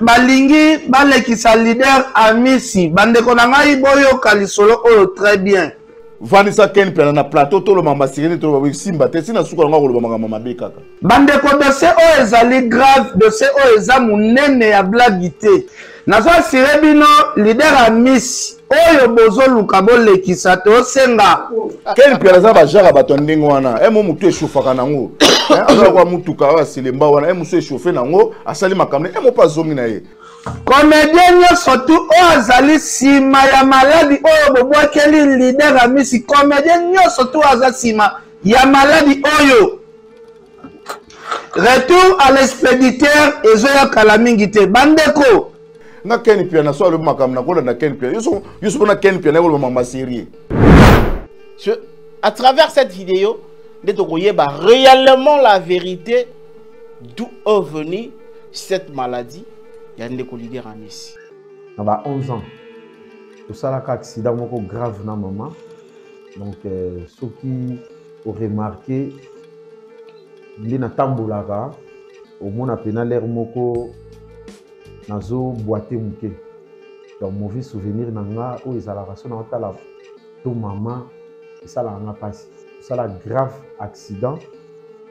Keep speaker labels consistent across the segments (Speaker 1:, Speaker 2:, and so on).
Speaker 1: Balingi balekisa leader Amisi. Bandeko na ngai, boyoka lisolo oyo très bien.
Speaker 2: Vandisa Ken Mpiana na plateau, toloba masirene, toloba simba te, sina suka yango akoloba makambo mabe kaka.
Speaker 1: Bandeko, dossier oyo ezali grave, dossier oyo eza monene ya blague te. Nazo assurer bino, leader Amisi oyo bozoluka bolekisa, tosenga.
Speaker 2: Ken Mpiana aza bajara bato ya ndenge wana. Mo motu echauffaka nango, aza kwa mutuka oyo aselemba wana, mosu echauffe nango, asali makambo mo mpe azongi na ye.
Speaker 1: Comédien nyonso tu oyo azali nsima ya maladi oyo bobwakeli leader Amisi, comédien nyonso tu aza nsima ya maladi oyo, retour à l'expéditeur ezoya kala mingi te, bandeko.
Speaker 2: Nga Ken Mpiana, so alobi makambo, nakolanda Ken Mpiana. Yo so mpona Ken Mpiana ekoloba makambo sérieux.
Speaker 3: À travers cette vidéo nde tokoyeba réellement la vérité, d'où est venue cette maladie ya ndeko leader Amisi.
Speaker 4: Na ba 11 ans, tosalaka accident moko grave na mama. Donc soki oremarquer nde natambolaka, omona mpena lere moko nazobwate moke. Donc mauvais souvenir na nga oyo ezalaka, so naotala to mama, esalaka nga mpasi. Tosala grave accident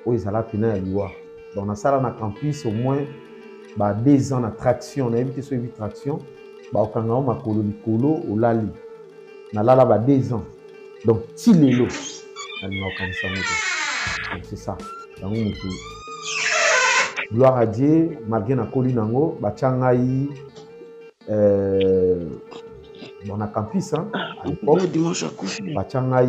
Speaker 4: oyo ezala mpena ya liwa. Donc nasala na campus au moins ba 2 ans na traction. Nayebi te so oyebi traction, bakokanga yo makolo likolo, olali. Nalala ba 2 ans. Donc ti lelo nalinga kokanisa yango te. Donc c'est ça yango motu. Gloire à Dieu, malgré nakoli nango, batya ngai bon, na campus, hein, à l'époque batya ngai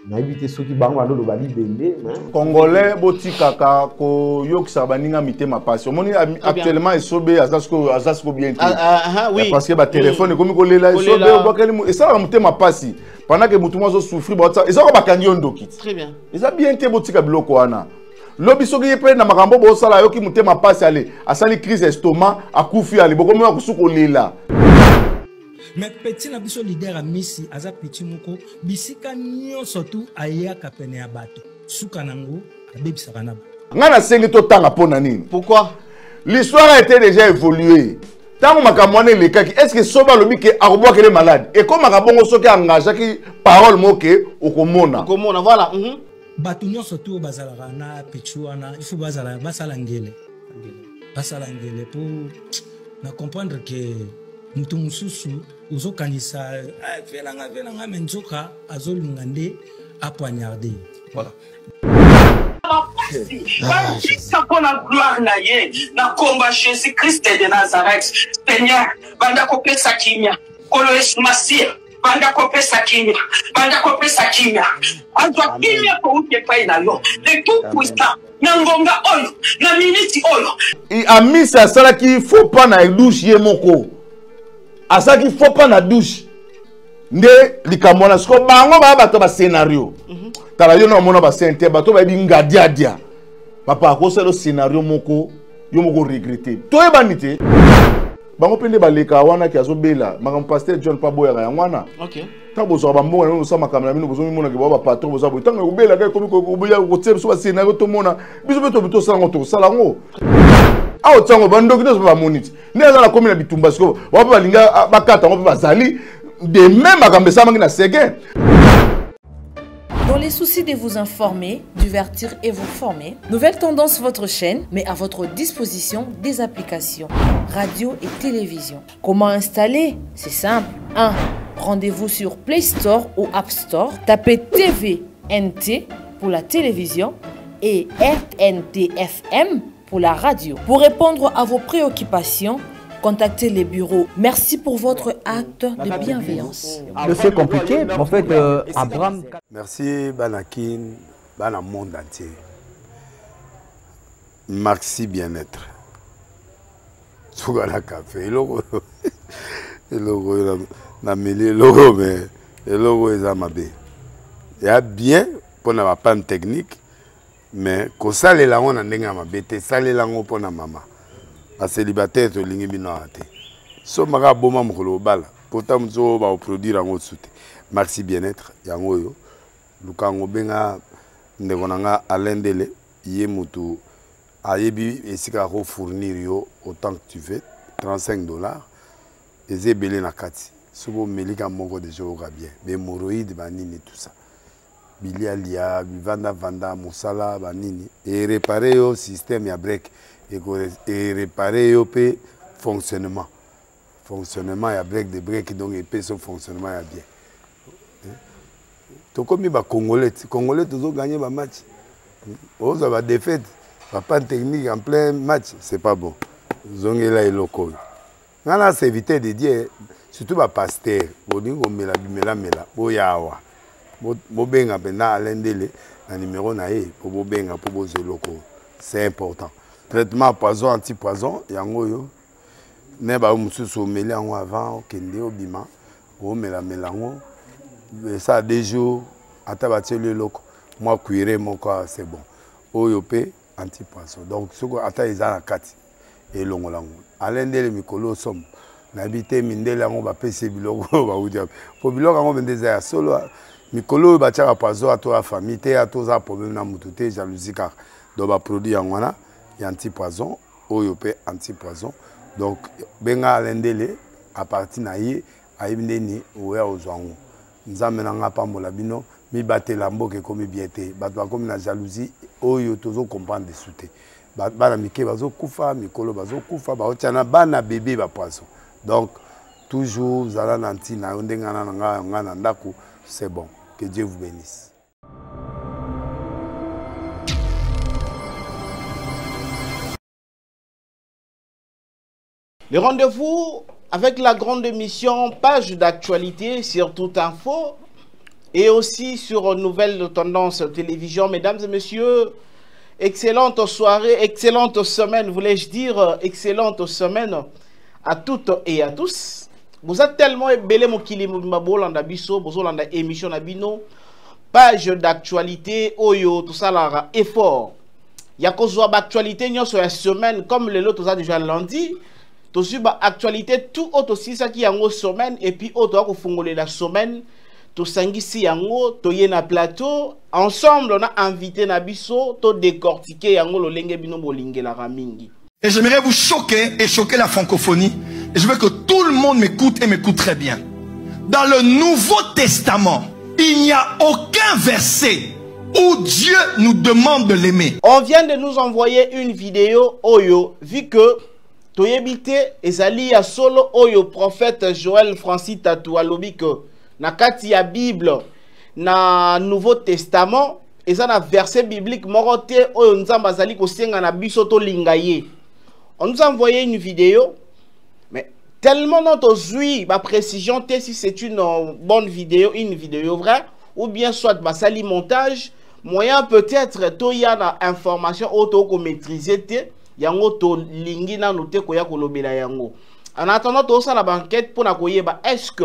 Speaker 4: nayebi te soki bango baloloba libende.
Speaker 2: Congolais, botikaka koyokisa baninga mitema pasi. Omoni, actuellement Esobe aza siko bien te, parce que batelefone ekomi kolela Esobe obwakeli, esalaka motema pasi pendant que motu moko azosouffrir, ezaka bakangi yo ndoki. Eza bien te, botika biloko wana. Lobi soki ye mpe na makambo bosala ayoki motema pasi, ale asali crise estomac, akufi, ale bokomi kosu kolela.
Speaker 5: Mais petit na biso leader Amisi aza petit moko, bisika nyonso tu ayaka pene ya bato, suka nango abebisaka na bato.
Speaker 2: Ngai nasengi totanga mpo na nini?
Speaker 3: Pourquoi?
Speaker 2: L'histoire a été déjà évoluée. Ntango makambo wana elekaki, est ce que soki alobi ke akobwakele malade, ekomaka bongo? Soki engageaki parole mo ke okomona.
Speaker 3: Okomona, voilà.
Speaker 5: Bato nyonso tu oyo bazalaka na petit wana, il faut bazala basala ngele, basala ngele mpo na comprendre ke moto mosusu ozokanisa velanga velanga, me nzoka azolinga nde apoignarde.
Speaker 3: Voilà.
Speaker 6: Babika mpo na gloire na ye na komba Jésus Christ de Nazareth. Seigneur, banda kopesa kimia. Nkolo Yesu Masiya, banda kopesa kimia, banda kopesa kimia, azwa kimia kouta epai na yo, le tout puissant, na ngonga oyo, na miniti oyo.
Speaker 2: Amisi asalaki faux pas na douche ye moko, asalaki faux pas na douche nde likambo wana. Siko bango baya bato ya bascénario. Tala, yo na omona bascène te, bato bayebi ngadiadia. Papa akosala scénario moko, yo moko regrete. Toyebani te, bango mpe nde baleka wana ke azobela makambo. Pasteur John mpo aboyaka yango wana. Ntango bozwaka bambongo na bino, bosala makambo na bino, bozomimonaka bao bapatron, boza boye. Ntango ekobelaka, ekomi kotia biso bascénario, tomona biso mpe tobi tosala yango, tokosala yango awa. Ntango bandoki nyonso mpe bamoni ti nde aza nakomi na bitumba sikoyo, wa mpe balinga bakata yango mpe bazali de même makambo esalamaki na Seguin.
Speaker 7: Dans les soucis de vous informer, divertir et vous former, Nouvelle Tendance, votre chaîne, met à votre disposition des applications, radio et télévision. Comment installer? C'est simple. 1. Rendez-vous sur Play Store ou App Store. Tapez TVNT pour la télévision et RNTFM pour la radio. Pour répondre à vos préoccupations, contactez les bureaux. Merci pour votre acte de bienveillance.
Speaker 8: C'est compliqué. En fait, Abraham.
Speaker 9: Merci, Banakin, bana monde entier. Maxi bien-être. Suka na café. Eloko eloko oyo nameli, eloko me eloko eza mabe. Ya bien mpona bapanne technique, mais kosalela yango na ndenge ya mabe te. Salela yango mpona mama bacélibataire, tolingi bino awa te. Somaka aboma mokolo obala pota mosusu oyo bakoproduire yango su te. Maxi bien-être yango oyo, luka yango, benga ndeko na nga Alain Ndele, ye motu. Ayebi esika ako fournir yo autant que tu veux, 35 $ eza ebele na kati. Soki omeli ka moko, déjà oyoka bien. Bahémorroïde, banini, tout ça, bilialia, bivandavanda, mosala, banini, erépare yo système ya break, erépare yo mpe fonctionnement ya break de break. Donc epesi yo fonctionnement ya bien. Tokomi bacongolais ti congolais, tozoganye bamatch, ozwa badéfaite, bapanne technique en plein match, c'est pas bon. Zongela eloko oyo. Ngai na serviteur de Dieu, surtout bapasteur, bolingi komela bimelamela, boya awa, bobenga mpenza Alain Ndele na numero na ye mpo bobenga mpo bozwa eloko oyo. C'est important. Traitement poison, anti poison, yango oyo. Ne bayo mosusu, omeli yango avant okende, obima, omelamela yango, esala 2 jours, ata batieli eloko mwa cuire moko, c'est bon. Oyo mpe anti poison. Donc soki ata eza na kati, elongola yango. Alain Ndele, mikolo osomo, nayebi te mindele yango bapesi biloko oyo bauti wapi, po biloko yango mpenza eza ya solo. Mikolo oyo batiaka poison, ato ya famille te, ato oza problème na motu te, jalousie kaka. Donc baproduit yango wana ya anti poison, oyo mpe anti poison. Donc benga Alain Ndele, à partir na ye ayebi ndeni oya ozwa yango. Nzambe na nga apambola bino. Mibatela, mboka ekomi bien te, bato bakomi na jalousie oyo tozocomprendre desu te. Bana mike bazokufa, mikolo bazokufa, baotia na bana bebe bapoison. Donc toujours zala na ntina yo ndenge na nga na ndako, c'est bon. Que Dieu vous bénisse.
Speaker 3: Le rendez-vous avec la grande émission Page d'actualité sur Toute Info et aussi sur Nouvelle Tendance Télévision. Mesdames et messieurs, excellente soirée, excellente semaine, voulais-je dire, excellente semaine à toutes et à tous. Vous êtes tellement ebele mokili mobimba bolanda biso, bozolanda émission na bino, Page d'actualité oyo, tout ça là, effort. Ya kozwa ba actualité nyonso ya semaine, comme lelo toza déjà lundi. Tozwi ba actualité tout oyo tosilisaki yango semaine et puis oyo toya kofungolela semaine, tosangisi yango, toye na plateau ensemble na invité na biso, todécortike yango lolenge bino bolingelaka mingi.
Speaker 10: Et j'aimerais vous choquer et choquer la francophonie. Et je veux que tout le monde m'écoute et m'écoute très bien. Dans le Nouveau Testament, il n'y a aucun verset où Dieu nous demande de l'aimer.
Speaker 3: On vient de nous envoyer une vidéo oyo, vu que toyebi te ezali ya solo oyo prophète Joël Francis Tatu alobi que na kati ya Bible, na Nouveau Testament, eza na verset biblique moko te oyo Nzambe azali kosenga na biso tolinga ye. On nous a envoyé une vidéo, mais tellement non tozwi ba précision te si c'est une bonne vidéo, une vidéo vraie ou bien soit basali montage. Moyen peut-être toya na information oyo tokomaîtrise te yango, tolingi nanu te koya kolobela yango. En attendant, tosala baenquête mpona koyeba est-ce que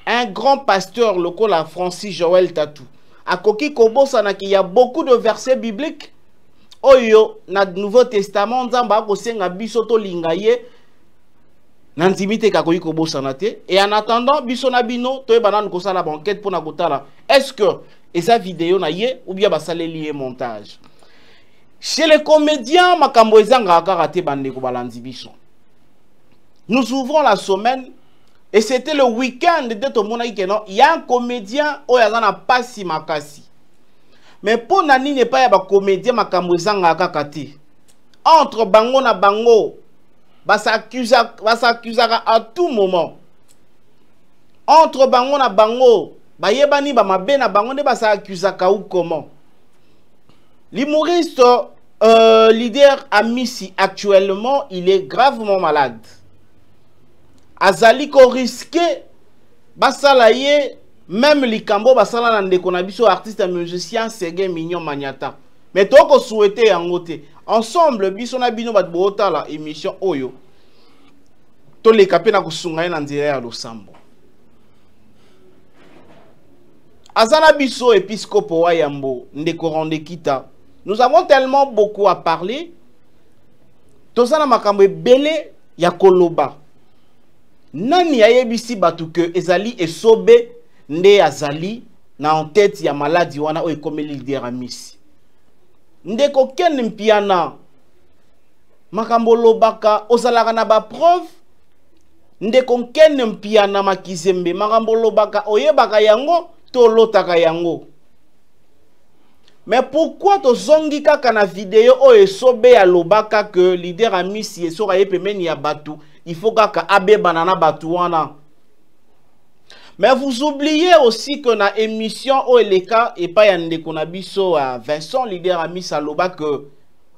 Speaker 3: un grand pasteur lokola Francis Joël Tatou akoki kobosanaki ya beaucoup de versets bibliques oyo na Nouveau Testament Nzambe akosenga biso tolinga ye. Na ndimi te kakoki kobosana te. Et en attendant, biso na bino toyeba nanu kosala baenquête mpona kotala est-ce que eza vidéo na ye ou bien basaleli ye montage. Chez les comédiens, makambo ezangaka kaka te. Bandeko balandi biso, nous ouvrons la semaine et c'était le week-end nde tomonaki ke non, il y a un comédien oyo aza na pasi makasi. Mais mpo na nini epai ya bacomédien makambo ezangaka kaka te? Entre bango na bango bas'accusaka à tout moment. Entre bango na bango bayebani bamabe na bango nde bas'accusaka ou comment? L'humoriste leader Amisi, actuellement il est gravement malade, azali korisquer basala ye même likambo basala na ndeko na biso artiste musicien Seguin Mignon Maniata. Mais tokosouhaite yango te. Ensemble, biso na bino bato bootala émission oyo, toleka mpe na kosunga ye na nzela ya losambo. Aza na biso épiscopo wa yambo, ndeko Randekita. Nous avons tellement beaucoup à parler, toza na makambo ebele ya koloba. Nani ayebisi bato ke ezali esobe nde azali na en tête ya maladi wana oyo ekomeli leader Amisi? Ndeko Ken Mpiana Makambo olobaka ozalaka na ba preuve? Ndeko Nkene Mpiana Makizembe, makambo olobaka oyebaka yango to olotaka yango? Mais pourquoi tozongi kaka na video oyo Esobe alobaka que leader Amisi esoka ye pembeni ya batu, il faut kaka abebana na batu wana? Mais vous oubliez aussi que na émission oyo eleka epai ya ndeko na biso ya Vincent, leader Amisi aloba que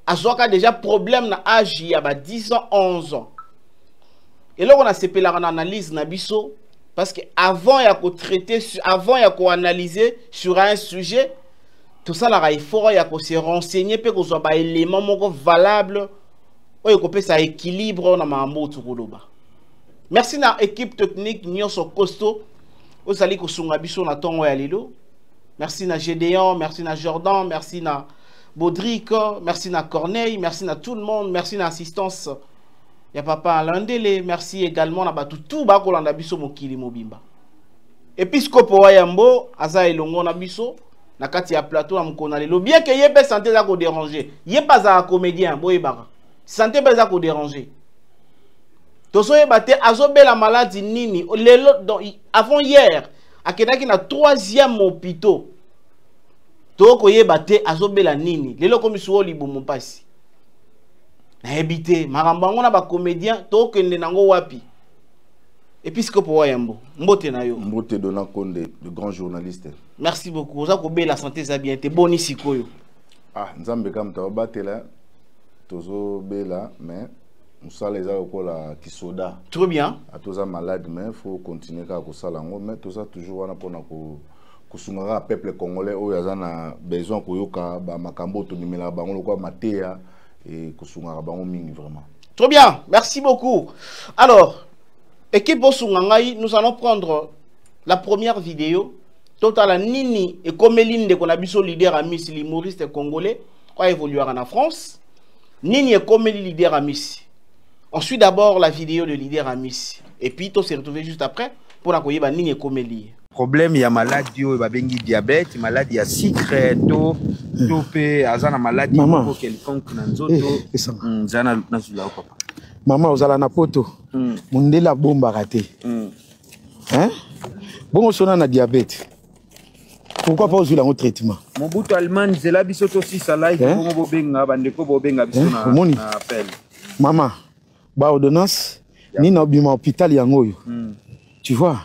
Speaker 3: azwaka déjà problème na âge ya ba 10 ans, 11 ans. Eloko nasepelaka na analyse na biso, parce que avant ya kotraiter, avant ya koanalyser sur un sujet, tosalaka effort ya kose renseigner mpe kozwa ba élément moko valable oyo ekopesa équilibre na makambo oyo tokoloba. Merci na équipe technique nyonso costaud ozali kosunga biso na ntongo ya lelo. Merci na Gédéon, merci na Jordan, merci na Baudric, merci na Corneille, merci na tout le monde, merci na assistance ya papa Alain Dele, merci également na bato tout bakolanda biso mokili mobimba. Episcopo Wayambo aza elongo na biso na kati ya plateau na mokona lelo, bien que ye pe santé eza kodéranger, ye pe azala comédien, boyebaka santé pe eza kodéranger. Tozoyeba te azobela maladie nini lelo. Donc avant hier akendaki na troisième hôpital, tokoyeba te azobela nini lelo. Komi suwo libumu mpasi, nayebi te makambo yango na bacomédien tokende nango wapi. Episcopo Wayambo, mbote na yo.
Speaker 2: Mbote Dona Konde, le grand journaliste.
Speaker 3: Merci beaucoup. Oza kobela, santé eza bien te, boni sikoyo?
Speaker 2: Ah, Nzambe kaka moto aobatela. Tozobela, mais mosala eza lokola kisoda.
Speaker 3: Très bien.
Speaker 2: Toza malade, mais faut continuer kaka kosala yango. Mais toza toujours wana mpona kosunga kaka peuple congolais oyo aza na besoin koyoka bamakambo oyo tomemelaka bango lokola mateya e kosungaka bango mingi vraiment.
Speaker 3: Très bien, merci beaucoup. Alors, équipe osunga ngai, nous allons prendre la première vidéo. Totala nini ekomeli ndeko na biso leader Amisi, l'humoriste congolais oyo évoluera en France. Nini ekomeli leader Amisi? Ensuite d'abord la vidéo de leader Amisi et puis to se retrouver juste après pour la koyeba nini ekomeli.
Speaker 11: Problème ya maladie oyo babengi diabète, maladie ya sucre to mpe aza na maladie moko quelconque na nzoto. Eza nazula yo, papa.
Speaker 1: Mama, ozala na poto, mondele abombaka te. Hein? Bongo sona na diabète, pourquoi pas ozwila yango traitement?
Speaker 11: Mobutu Allemagne, nzela biso tosisa live.
Speaker 1: Hein?
Speaker 11: Bongo bobenga bandeko, bobenga biso
Speaker 1: Hein?
Speaker 11: na
Speaker 1: Omoni?
Speaker 11: na appel.
Speaker 1: Mama, baordonnance nini obima hôpital yango oyo, tu vois,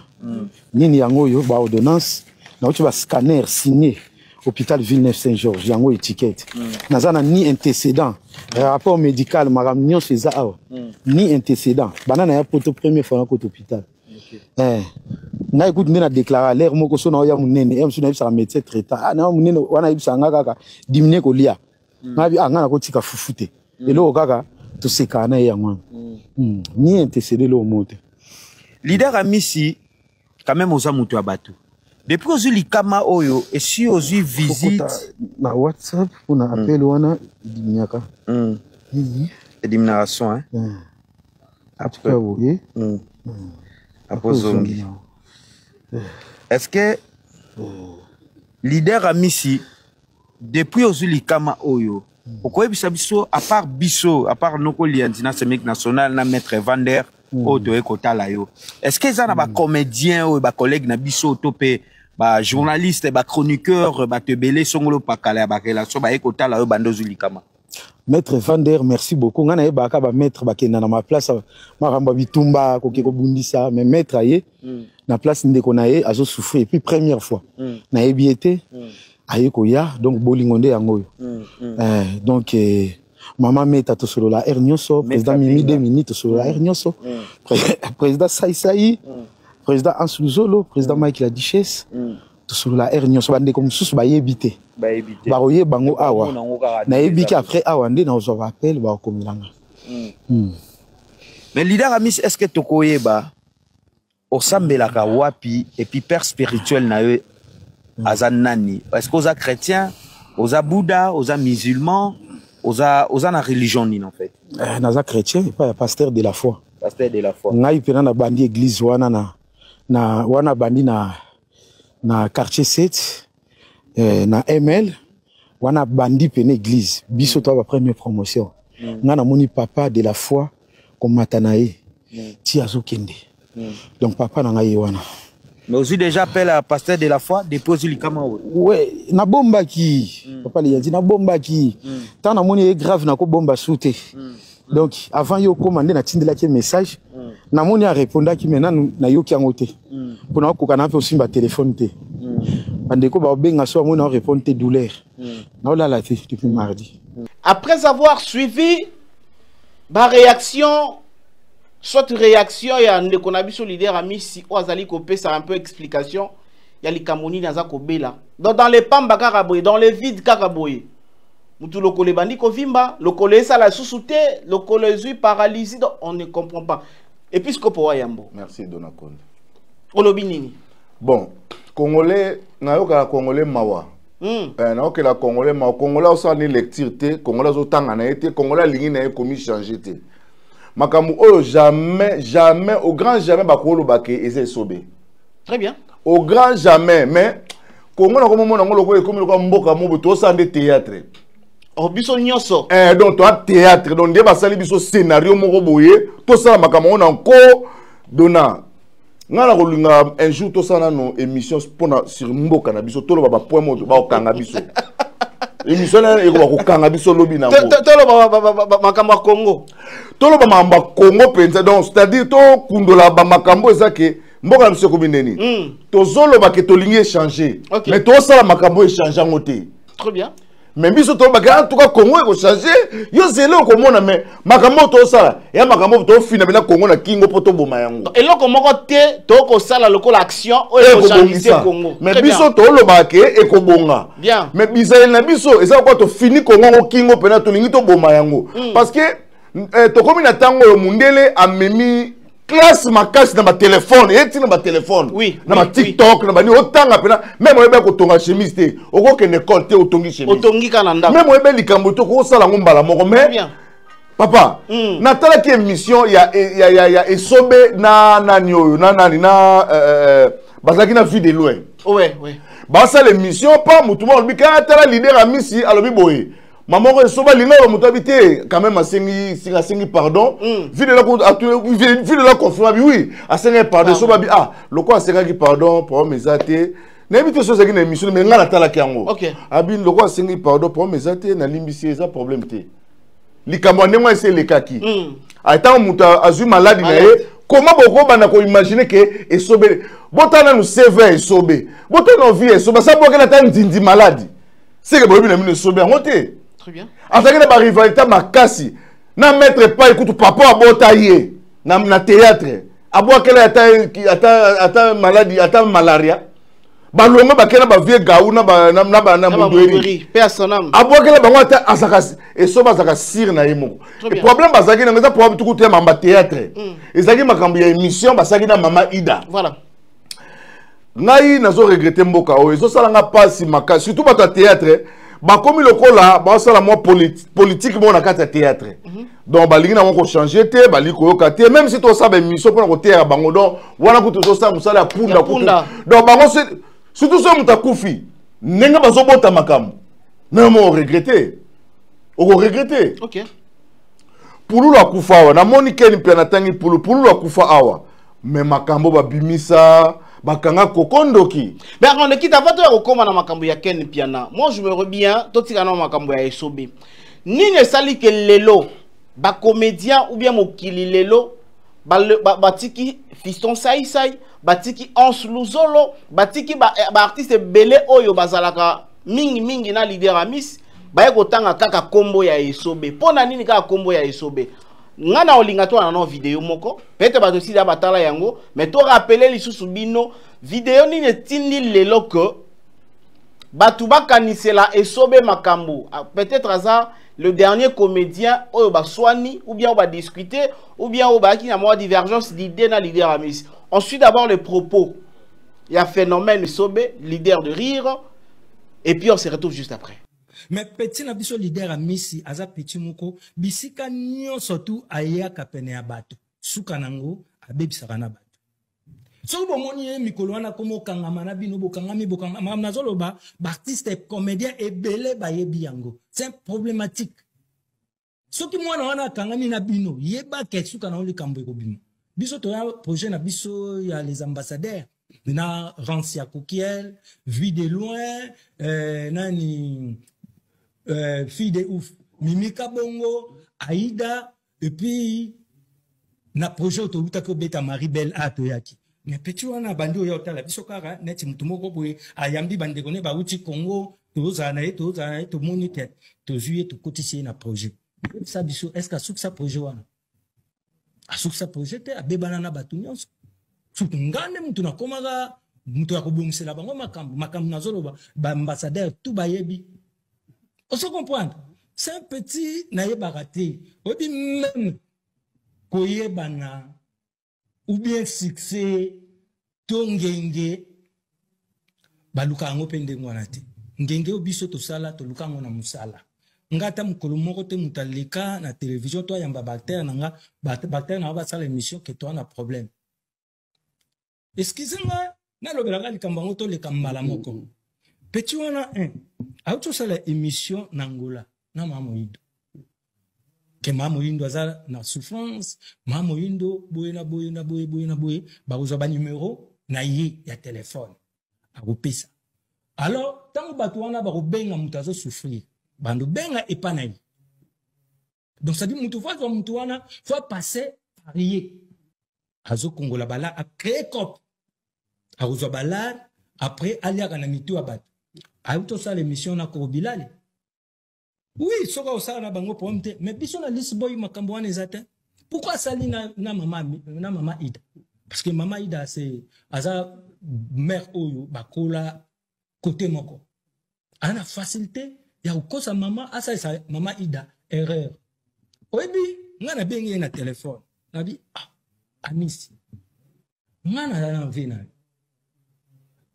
Speaker 1: nini yango oyo, baordonnance nauti bascanner signé hôpital Villeneuve Saint Georges, yango étiquette. Naza na ni antécédent, rapport médical, makambo nyonso eza awa, ni antécédent. Banda na ya poto, première fois nakota hôpital. Eh, ngai kutu nde na déclara l'air moko so na oya monene ye mosusu, nayebisaka médecin traitant: ah, na monene wana, ayebisaka nga kaka diminuer kolia. Ngai bi: ah, ngai nakotika fufu te, eloko kaka tosekaka na ye yango wana. Ni antécédent, eloko moko te.
Speaker 11: Leader Amisi, quand même oza moto ya bato. Depuis ozwi likama oyo, esi ozwi visite?
Speaker 1: Okota na WhatsApp mpona appel wana ediminyaka nini.
Speaker 11: Ediminaka son, hein?
Speaker 1: Après boye.
Speaker 11: Après ozongi. Est-ce que leader Amisi, depuis ozwi likama oyo, okoyebisa biso, à part biso, à part noko Lianzi na Semic National na maître Vander oyo toye kotala yo, est ce que eza na bacomédien oyo, bacollègue na biso to mpe bajournaliste, bachroniqueur, bato ebele songolo pakala ya barelation baye kotala yo banda ozwi likama?
Speaker 1: Maître Vander, merci beaucoup. Ngai nayebaka bamaître bakenda na maplace makambo ya bitumba, koke kobundisa, mais maître aye na place ndeko na ye azosouffrir, et puis première fois nayebi ye te, aye koya. Donc bolingo nde yango oyo. Eh, donc eh, mama Meta, tosolola heure nyonso, président Mimi Demini, tosolola heure nyonso, président Saisai, président Anse Luzolo, président Mike la Duchesse, tosolola heure nyonso. Bandeko mosusu bayebi te, bakoyeba yango awa. Nayebi ke après awa nde nazwa baappel, bakokomelanga.
Speaker 11: Mais leader Amis, est ce que tokoyeba osambelaka wapi, et puis père spirituel na yo aza nani? Est ce que oza chrétien, oza bouddha, oza musulman, oza na religion nini en fait?
Speaker 1: Eh, naza chrétien epai ya pasteur de la foi.
Speaker 11: Pasteur de la foi.
Speaker 1: Ngai mpena nabandi église wana na wana bandi na quartier 7, eh, na ML wana bandi pene église biso to ba première promotion. Nga namoni papa de la foi komata na ye ti azokende. Donc papa na ngai ye wana.
Speaker 11: Mais ozwi déjà appel à pasteur de la foi depuis ozwi likama oyo?
Speaker 1: We, nabombaki. Papa Liyanzi, nabombaki. Ntango namoni ye grave, nakobomba su te. Donc avant ye okóma nde natindelaki ye message. Namoni arépondaki, mais nanu nayoki yango te, mpo nakokoka na mpe osimba telefone te. Bandeko baobenga so bamoni naorépondre te, douleur, naolala te depuis mardi.
Speaker 3: Après avoir suivi ba réaction, soit réaction ya ndeko na biso leader Amisi oyo azali kopesa un peu explication ya likambo nini aza kobela. Donc dans les pamba kaka boye, dans les vides kaka boye, mutu lokolo ebandi kovimba, lokolo esala susu te, lokolo ezwi paralysie. Donc on ne comprend pas. Épiscope wa yambo.
Speaker 2: Merci, Dona Konde.
Speaker 3: Olobi nini?
Speaker 2: Bon, congolais, nayokaka congolais mawa. Eh, nayokela congolais mawa. Congolais osala ni lecture te, congolais azotanga na ye te, congolais alingi na ye komi changer te. Makambo oyo, jamais, jamais, au grand jamais bakoloba ke eza Esobe.
Speaker 3: Très bien.
Speaker 2: Au grand jamais. Mais Kongo na komomona yango lokola ekomi lokola mboka mobo tosala nde théâtre.
Speaker 3: Oh, biso nyonso.
Speaker 2: Eh, donc toa théâtre, donc nde basali biso scénario moko boye, tosala makambo yango na nko. Dona ngai na kolinga un jour tosala nano émission mpona sur mboka na biso, toloba bapoint moto bakokanga biso. Émission na ekoba kokanga biso lobi nango.
Speaker 3: Toloba makambo ya Congo.
Speaker 2: Toloba makambo ya Congo mpenza. Donc c'est-à-dire tokundola bamakambo eza ke mboka na biso ekomi ndeni. Tozoloba ke tolingi échanger, mais tosala makambo échange yango te.
Speaker 3: Très bien.
Speaker 2: Mais biso tolobaka, en tout cas Congo ekochange, yo zele okomona. Mais makambo oyo tosala ya makambo oyo tofina mpena Congo na kingo mpo toboma yango.
Speaker 3: Eloko moko te tokosala lokola action oyo ekochange Congo.
Speaker 2: Mais biso tolobaka ke ekobonga.
Speaker 3: Bien.
Speaker 2: Mais bizaleli na biso eza lokola tofini Congo yango kingo mpena, tolingi toboma yango, parce que tokomi na ntango oyo mundele amemi classe makasi na batelefone, ye ntina batelefone, na baTikTok, na bani otanga mpena. Même oyebi kotonga chemise te, okokende école te, otongi chemise.
Speaker 3: Otongi kaka na ndako.
Speaker 2: Même oyebi likambo te, okosala yango mbala moko. Mais papa, natalaki émission ya Esobe na nani oyo, na nani, na bazalaki na Vie de Loin. Basala émission pa motu moko alobi kaka tala leader Amisi alobi boye, mama moko Esobe alinga oyo moto abi te, quand même asengi singa, asengi pardon. Vie de la confirme, abi oui, asengaki pardon. Esobe abi ah, lokola asengaki pardon, problème eza te. Nayebi te so ezalaki na émission, mais ngai natalaki yango. Abi lokola asengi pardon, problème eza te, nalimbisi, eza problème te. Likambo ya ndenge wana esi elekaki. Ntango moto azwi maladi na ye, koma bokobanda koimagine ke Esobe, botala nanu CV ya Esobe, botala nanu vie ya Esobe, asa bokela ata nzinzi maladi seke boyebi na bino Esobe yango te. Azalaki na barivalité makasi na maître pai kutu papa abota ye na théâtre, abwakela ata, ata, ata maladi, ata malaria. Balongo bakei na bavie gau na mondweri, abwakela bango ata azaka. Esobe azalaka sire na ye moko. Problème bazalaki nango eza problème tuku te ya mamba théâtre, ezalaki makambo ya émission basalaki na mama Ida. Ngai nazo regrete mboka oyo, ezosala nga mpasi makasi, surtout bato ya théâtre bakomi lokola baosala mwa politique moko na kati ya théâtre. Donc balingi nango kochange te, balingi koyoka te, même si tosala baémission mpona koteyaka bango. Donc wana kutu tozosala mosala ya punda kutu. Donc bango, surtout soki moto akufi, ndenge bazobota makambo namo oregrete, okoregrete. Pululu akufa awa, namoni Keni mpe natangi Pulu. Pululu akufa awa, mais makambo babimisa, bakanga kokondoki.
Speaker 3: Mais on quitte avant toya kokóma na makambo ya Ken Piana. Moi je me rebiens, totika na makambo ya Esobe. Nini esali ke lelo bacomédien ou bien mokili lelo batiki Fiston Saisai, batiki Anse Luzolo, batiki baartiste ebele oyo bazalaka mingimingi na leader Amis, baye kotanga kaka kombo ya Esobe? Mpo na nini kaka kombo ya Esobe? Nga na olinga to na video moko, peut-être bato esili batala yango, mais to rappeler lisusu bino video nini etindi lelo ke bato bakanisela Esobe makambo. Ah, peut-être aza le dernier comédien oyo baswani ou bien oyo badiscute ou bien oyo bayaki na mwa divergence d'idée na leader Amis. On suit d'abord les propos ya phénomène Esobe, leader de rire, et puis on se retrouve juste après.
Speaker 5: Mais petit na biso leader Amisi aza petit moko, bisika nyonso tu ayaka pene ya bato, suka nango abebisaka na bato. Soki bomoni ye mikolo wana komo okangama na bino, bokangami, bokangama. Nazoloba baartiste comédien ebele bayebi yango, c'est problématique. Soki mwana wana akangami na bino, yeba ke suka na yo likambo ekobima. Biso toya projet na biso ya les ambassadeurs na Rancia Kokiel, Vie de loin, nani fille de ouf, Mimi Kabongo, Aïda, et puis na projet oyo towutaki kobeta Marie Belle a toyaki. Mais petit wana abandi oya otala biso kaka neti motu moko boye ayambi bandeko ne bawuti Congo, tozala na ye, tozala na ye, tomoni ke tozwi ye, tokotisi ye na projet. Yebisa biso, est-ce que asukisa projet wana? Asukisa projet te, abebana na bato nyonso. Surtout nga nde motu nakomaka moto ya kobongisela bango makambo, makambo nazoloba, ba ambassadeur tout bayebi. Ozo comprendre? C'est un petit nayebaka te. Oyebi même koyebana ou bien succès to ngenge baluka yango mpe ndenge wana te. Ngenge oyo biso tosala, toluka yango na mosala. Nga ata mokolo moko te moto aleka na télévision to ayamba baacteur na nga, baacteur na nga basala émission ke toa na problème. Excuse nga, nalobelaka likambo yango toleka mbala moko. Petit wana 1 auti osala émission na Angola na Mama Moyindo. Ke Mama Moyindo aza na souffrance, Mama Moyindo boye na boye na boye boye na boye, bakozwa ba numéro na ye ya téléphone akopesa. Alors ntango bato wana bakobenga moto azo souffrir, bando benga epa na ye. Donc ça dit moto faut azwa moto wana, faut passer par ye. Azokongola bala, a créer cop. Akozwa balar, après aliaka na mitu ya bato. Ayuti osala émission na Korobilale. Oui, soki osala na bango problème te, mais biso na Lisboy makambo wana eza te. Pourquoi asali na mama Ida? Parce que mama Ida c'est aza mère oyo bakola côté moko. Ana na facilité ya kokosa mama, asalisa mama Ida erreur. Oyebi nga nabengi ye na téléphone. Nabi ah Amisi. Nga na na vie na yo.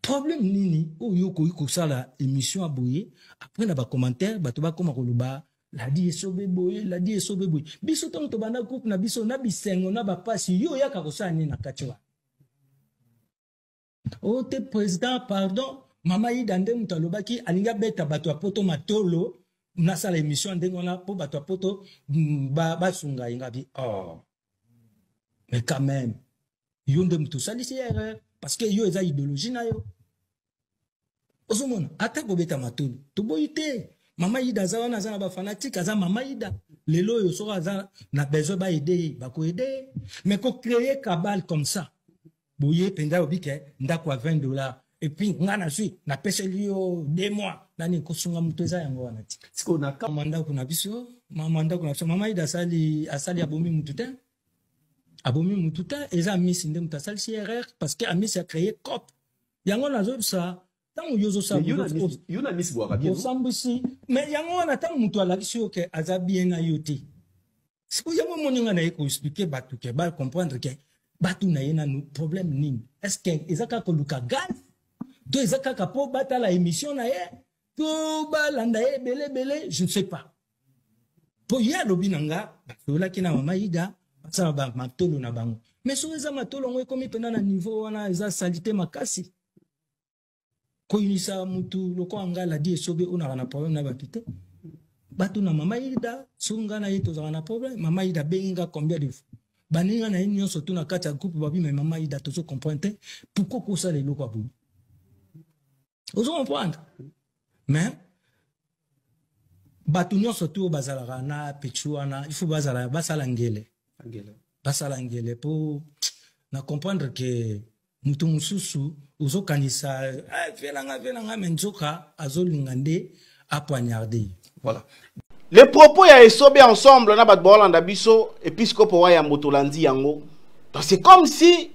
Speaker 5: Problème nini oyo okoki kosala émission ya boye, après na ba commentaire bato bakoma koloba ladi esobe boye, ladi esobe boye. Biso ntango tobanda groupe na biso na bisengo na bapasi, yo oyaka kosala nini na kati wana? O te président, pardon, mama Ida nde moto alobaki alingi abeta bato ya poto matolo, nasala émission ya ndenge wana mpo bato ya poto basunga ye. Ngabi oh mais quand même yo nde moto osalisi erreur, parce que yo eza idéologie na yo. Ozomona ata kobeta matolo toboyi te. Mama Ida aza wana, aza na bafanatike, aza mama Ida lelo oyo soki aza na besoin baaider ye, bakoaider ye. Mais kocréer cabale comme ça boye mpenza, obi ke ndako ya 20 $, et puis nga nazwi napeseli yo 2 mois nani kosunga moto eza yango wana ti.
Speaker 12: Sikoyo na
Speaker 5: mama ndako na biso, mama ndako na biso, mama Ida asali, asali abomi mutu te, abomi mutu te. Eza Amisi nde moto asalisi erreur, parce que Amisi acréé cop yango. Nazobisa ntango yo ozosala
Speaker 12: Yo na Miss bwaka bien, non?
Speaker 5: Osambwisi, mais yango wana ntango moto alakisi yo ke aza bien na yo te. Sikoyo yango omoni nga na ye koexpliquer bato ke bacomprendre ke bato na ye nanu problème nini. Est ce que eza kaka koluka gaz, to eza kaka mpo batala émission na ye, to balanda ye ebele ebele? Je ne sais pas. Mpo ye alobi na nga basololaki na mama Ida, basala matolo na bango. Mais soki eza matolo yango ekomi mpena na niveau wana, eza saleté makasi. Koyinisa mutu lokola nga ladi esobe oyo naka na problème na bato te. Bato na mama Ida, soki nga na ye tozalaka na problème, mama Ida abengi nga combien de fois, baninga na ye nyonso tu na kati ya groupe babi: "Mais mama Ida, tozo comprendre te pourquoi kosala eloko ya boye." Ozo comprendre? Mais bato nyonso tu oyo bazalaka na pechu wana, il faut bazala basala ngele, basala ngele mpo na comprendre ke moto mosusu ozokanisa eh, velanga velanga, me nzoka azolinga nde apoignarde.
Speaker 12: Voilà.
Speaker 3: Les propos ya Esobe ensemble na bato baolanda biso, episcope wa yambo tolandi yango. Donc c'est comme si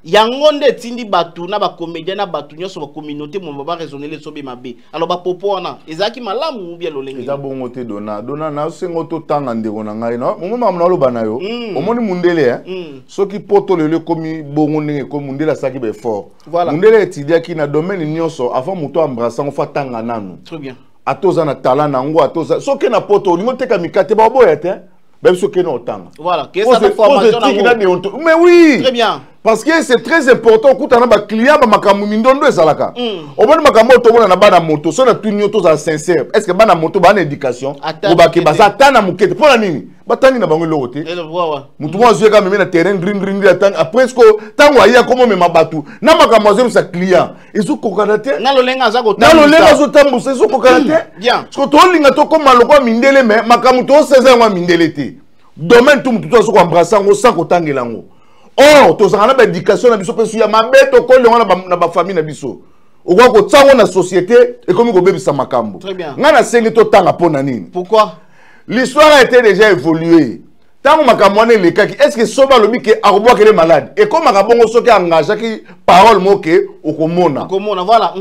Speaker 3: yango nde etindi bato na bacomédien na bato nyonso, bacommunauté moma baraisonnele Esobe mabe. Alors bapropos wana ezalaki malamu ou bien lolenge?
Speaker 2: Eza bongo te. Dona dona, nasengo totanga ndeko na ngai momo makambo naloba na yo. Omoni mundele, eh? Soki poto lelo ekomi bongo ndenge ekomi, mundele asalaki baeffort. Mundele etidiaki na domaine nyonso. Avant moto embrasse yango, faut atanga nanu.
Speaker 3: Très bien.
Speaker 2: Ata oza na talent nango, ata oza soki na poto olingi oteka mikate, baboya te, bayebi soki na otanga.
Speaker 3: Voilà, que ça formation
Speaker 2: nango. Mais oui.
Speaker 3: Très bien.
Speaker 2: Parce que c'est très important okutana na baclient, bamakambo mindondo ezalaka. Omoni makambo oyo tomona na bana moto, so natuni yo, tozala sincère, est ce que bana moto baa na éducation?
Speaker 3: Ata
Speaker 2: obake
Speaker 3: moke
Speaker 2: baza
Speaker 3: te.
Speaker 2: Ata na moke te. Mpo na nini? Batangi na bango eloko te. Motu moko azwi kaka meme na terrain ndri ndri ndri, atangi après siko ntango aye akomomema bato na makambo azobisa client, ezokokana te.
Speaker 3: Na lolenge aza
Speaker 2: Na
Speaker 3: kotambusa.
Speaker 2: lolenge azotambusa, ezokokana te. Siko tolinga tokóma lokwa mindele, me makambo toseza yango ya mindele te. Domaine tu, motu to azo koembrase yango sans kotangela yango. Or tozalaka na baéducation na biso mpe su ya mabe, tokoli yango na bafamille na biso. Okoka kotia yango na société, ekomi kobebisa makambo.
Speaker 3: Très bien.
Speaker 2: Ngai nasengi totanga. Mpo na nini?
Speaker 3: Pourquoi?
Speaker 2: L'histoire a été déjà évoluée. Ntango makambo wana elekaki, est ce que soki alobi ke akobwakele malade, ekomaka bongo? Soki engageaki parole moko ke okomona,
Speaker 3: Okomona, voilà.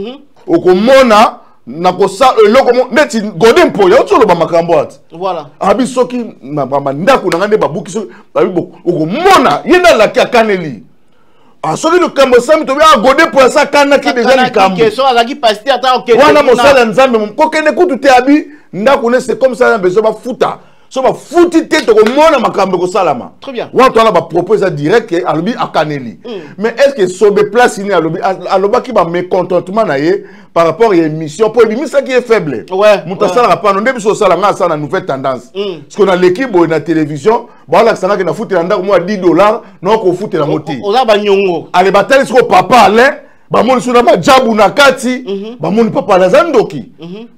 Speaker 2: Okomona na kosa eloko neti Godé Mpoyi auti oloba makambo ati. Abi soki na bandako na ngai nde babuki, soki babi bo okomona ye nde alaki akaneli. Ah, soki likambo esami, tobi ah, Godé Mpoyi asa akanaki deja likambo.
Speaker 3: Question azalaki pasteur, ata okende
Speaker 2: wana
Speaker 3: kuna.
Speaker 2: Mosala ya Nzambe kokende kutu te. Abi ndako ne, c'est comme ça na besoin bafuta. So bafuti te, tokomona makambo ekosalama.
Speaker 3: Très bien.
Speaker 2: Wana towana bapropos eza direct ke alobi akaneli. Mais est ce que sobe place nini alobi? Alobaki bamécontentement na ye par rapport ya émission, mpo ebimisaki ye faible. Moto asalaka pano nde biso osala, ngai asala na Nouvelle Tendance. Parce que naleki boye na télévision, baolakisa ngaki nafutela ndako moko ya 10 $, nakofutela yango te.
Speaker 3: Oza banyongo.
Speaker 2: Ale batali sikoyo papa Alain, bamoni so na majabu na kati, bamoni papa Alain aza ndoki.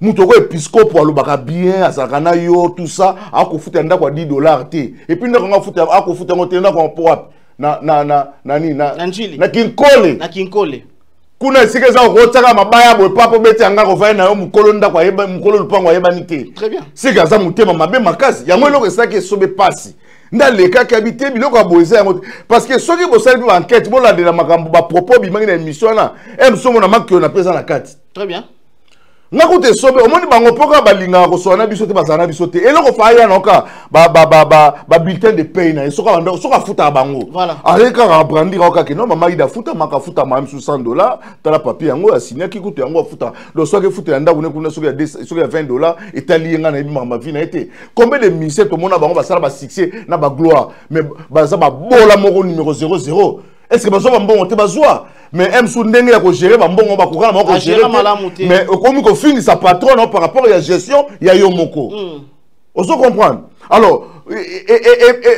Speaker 2: Moto oko episcope alobaka bien, azalaka na yo, tout ça, akofutela ndako ya 10 $ te. Et puis ndako yango akofuta yango te. Ndako yango mpo wapi? Na nini?
Speaker 3: Na Njili.
Speaker 2: Na Kinkole.
Speaker 3: Na Kinkole.
Speaker 2: Kuna esika eza kotiaka mabaya boye, papa obeti yanga kovai na yo, mokolo ndako ayeba, mokolo lupango ayebani te.
Speaker 3: Très bien.
Speaker 2: Sika aza motema mabe makasi. Yango eloko esalaki esobe pasi nde alekaki abi te biloko ya boye eza yango te. Parce que soki bosali mpe baenquête, bolandela makambo, bapropos bimaki na émission wana, e mosu omona makio na mpe eza na kati.
Speaker 3: Très bien.
Speaker 2: Nga kuta esobe, omoni bango mpo kaka balingaka kosola na biso te, bazala na biso te. Eloko fa aya na oka babulletin de paye na ye, soki afutaka bango, azali kaka abrandir ao kaka no mama Ida afutamaka, afutama misu 100 $. Tala papier yango asignaki kutu yango, afutaka. Donc soki efutela ndako ne kuna, soki ya 20 $, etali ye. Ngai nayebi makambo ya vie na ye te. Combien de musiciens tomona bango basala basuccès na bagloire, mais baza babola moko numéro 00? Est ce que bazwa bambongo te? Bazwa, mais msu ndenge ya kogérer bambongo, bakoka na bango kogérer
Speaker 3: Agérer malamu
Speaker 2: te.
Speaker 3: te.
Speaker 2: Mais okomi kofingisa patron na yo par rapport ya gestion ya yo moko. Ozo comprendre? Alors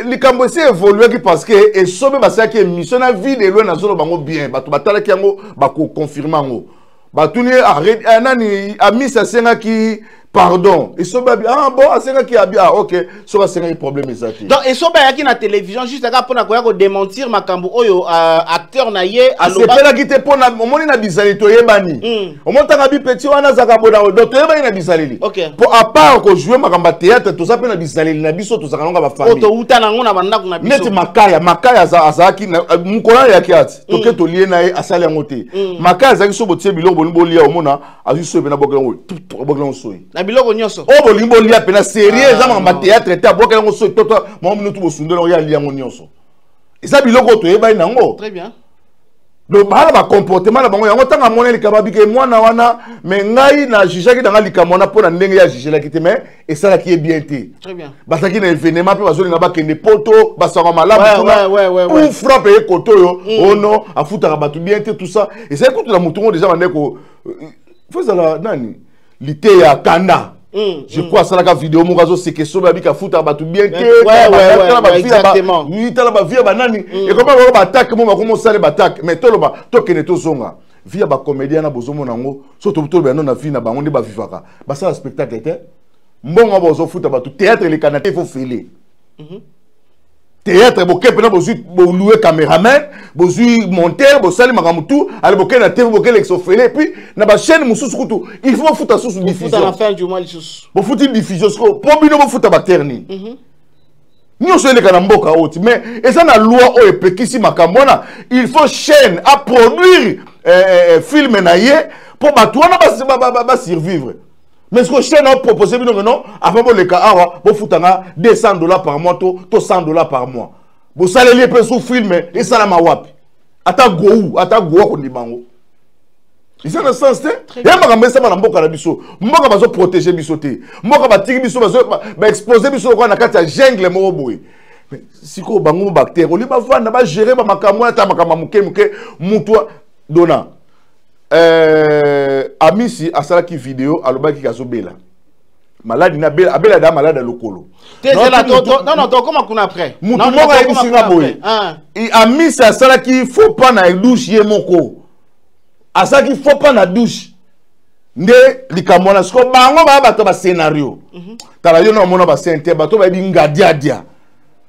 Speaker 2: likambo esi évoluaki parce que esobe basalaki émission na Vie de Loin. Nazoloba bango bien, bato batalaki yango bakoconfirme yango. Batuni ye, ah, ah, nani Amisi asengaki pardon. Esobe abi ah bon, asengaki, abi ah ok, soki asengaki, problème eza te.
Speaker 3: Donc esobe ayaki na télévision juste kaka mpona koya kodémentir makambo oyo acteur na ye aloba.
Speaker 2: Asepelaki te mpo omoni na bizaleli toyebani. Omoni ntango abi petit wana azalaka bona, donc toyebani na bizaleli. Mpo à part kojouer makambo ya théâtre, toza mpe na bizaleli na biso, tozalaka nango ya
Speaker 3: Oyo
Speaker 2: bafamille.
Speaker 3: Touta nango na bandako na biso.
Speaker 2: Neti Makaya, Makaya azalaki mokolo ayaki ati toke tolie na ye, asali yango te. Makaya azalaki so botie biloko bolingi bolia, omona azwi soyi mpena, abwakeli yango, abwakeli yango soyi.
Speaker 3: Na biloko nyonso.
Speaker 2: Oyo bolingi bolia mpena sérieux, eza makambo ya théâtre te. Abwakeli yango soyi toto mwa minutu, bosundoli yango, ye alia yango nyonso. Eza biloko oyo toyebani nango.
Speaker 3: Très bien.
Speaker 2: Donc baa na bacomportement na bango yango. Ntango amoni likambo, abike mwana wana, mais ngai na jugeaki nanga likambo wana mpo na ndenge ye ajugelaki te, mais esalaki ye bien te.
Speaker 3: Très bien.
Speaker 2: Bazalaki na événement mpe bazolinga bakende poto, basaka malamu kuna. Ou frappe ye kote oyo, ono afutaka bato bien te, tout ça. Ezali kutu na motu ngo déjà bande ko fo ezala nani liteya kanda. Je crois asalaka video moko azoseke sobe, abika afutaka bato bien te. Tala bavie ya banani ekoma bango baatake mo bakoma osale baatake. Mais toloba, tokende, tozonga vie ya bacomédien na bozomona yango. So toloba yango na vie na bango nde bavivaka, basala spectacle te, mbongo bazofuta bato, théâtre elekana te, faut fele théâtre boke mpena, bozwi bolouer caméraman, bozwi monteur, bosali makambo tout. Ale boke na TV, bokelekisa ofele. Et puis na bachaîne mosusu kutu il faut bofuta susu
Speaker 3: Bofuta na
Speaker 2: diffusion.
Speaker 3: fin du mois lisusu.
Speaker 2: Bofuti diffusion sikoyo mpo bino bofuta batere nini nyonso eleka na mboka oyo ti. Mais eza na loi oyo epekisi makambo wana. Il faut chaîne aproduire film na ye mpo bato wana basurvivre. Mais sikoyo chaîne aopropose bino ke non, avant boleka awa, bofutanga 200 $ par mois to 100 $ par mois. Bosaleli ye mpe su film, esalama wapi? Ata gou, ata gou akondima yango, eza na sens te. Ya makambo esama na mboka na biso, mboka bazoprotege biso te, mboka batiki biso, baexpose biso lokola na kati ya jungle moko boye. Sikoyo bango baacteur olie bavanda bagere bamakambo wana, ata makambo ya moke moke. Mutu dona Amisi asalaki video, alobaki azobela maladi na abela, abela da maladi ya lokolo.
Speaker 3: Non, tokoma kuna après.
Speaker 2: Mutu moko ayebisi nga boye: Amisi asalaki faux pas na douche, ye moko asalaki faux pas na douche nde likambo wana. Sikoyo bango baya bato ya bascénario. Tala, yo na omona bascène te, bato bayebi ngadiadia.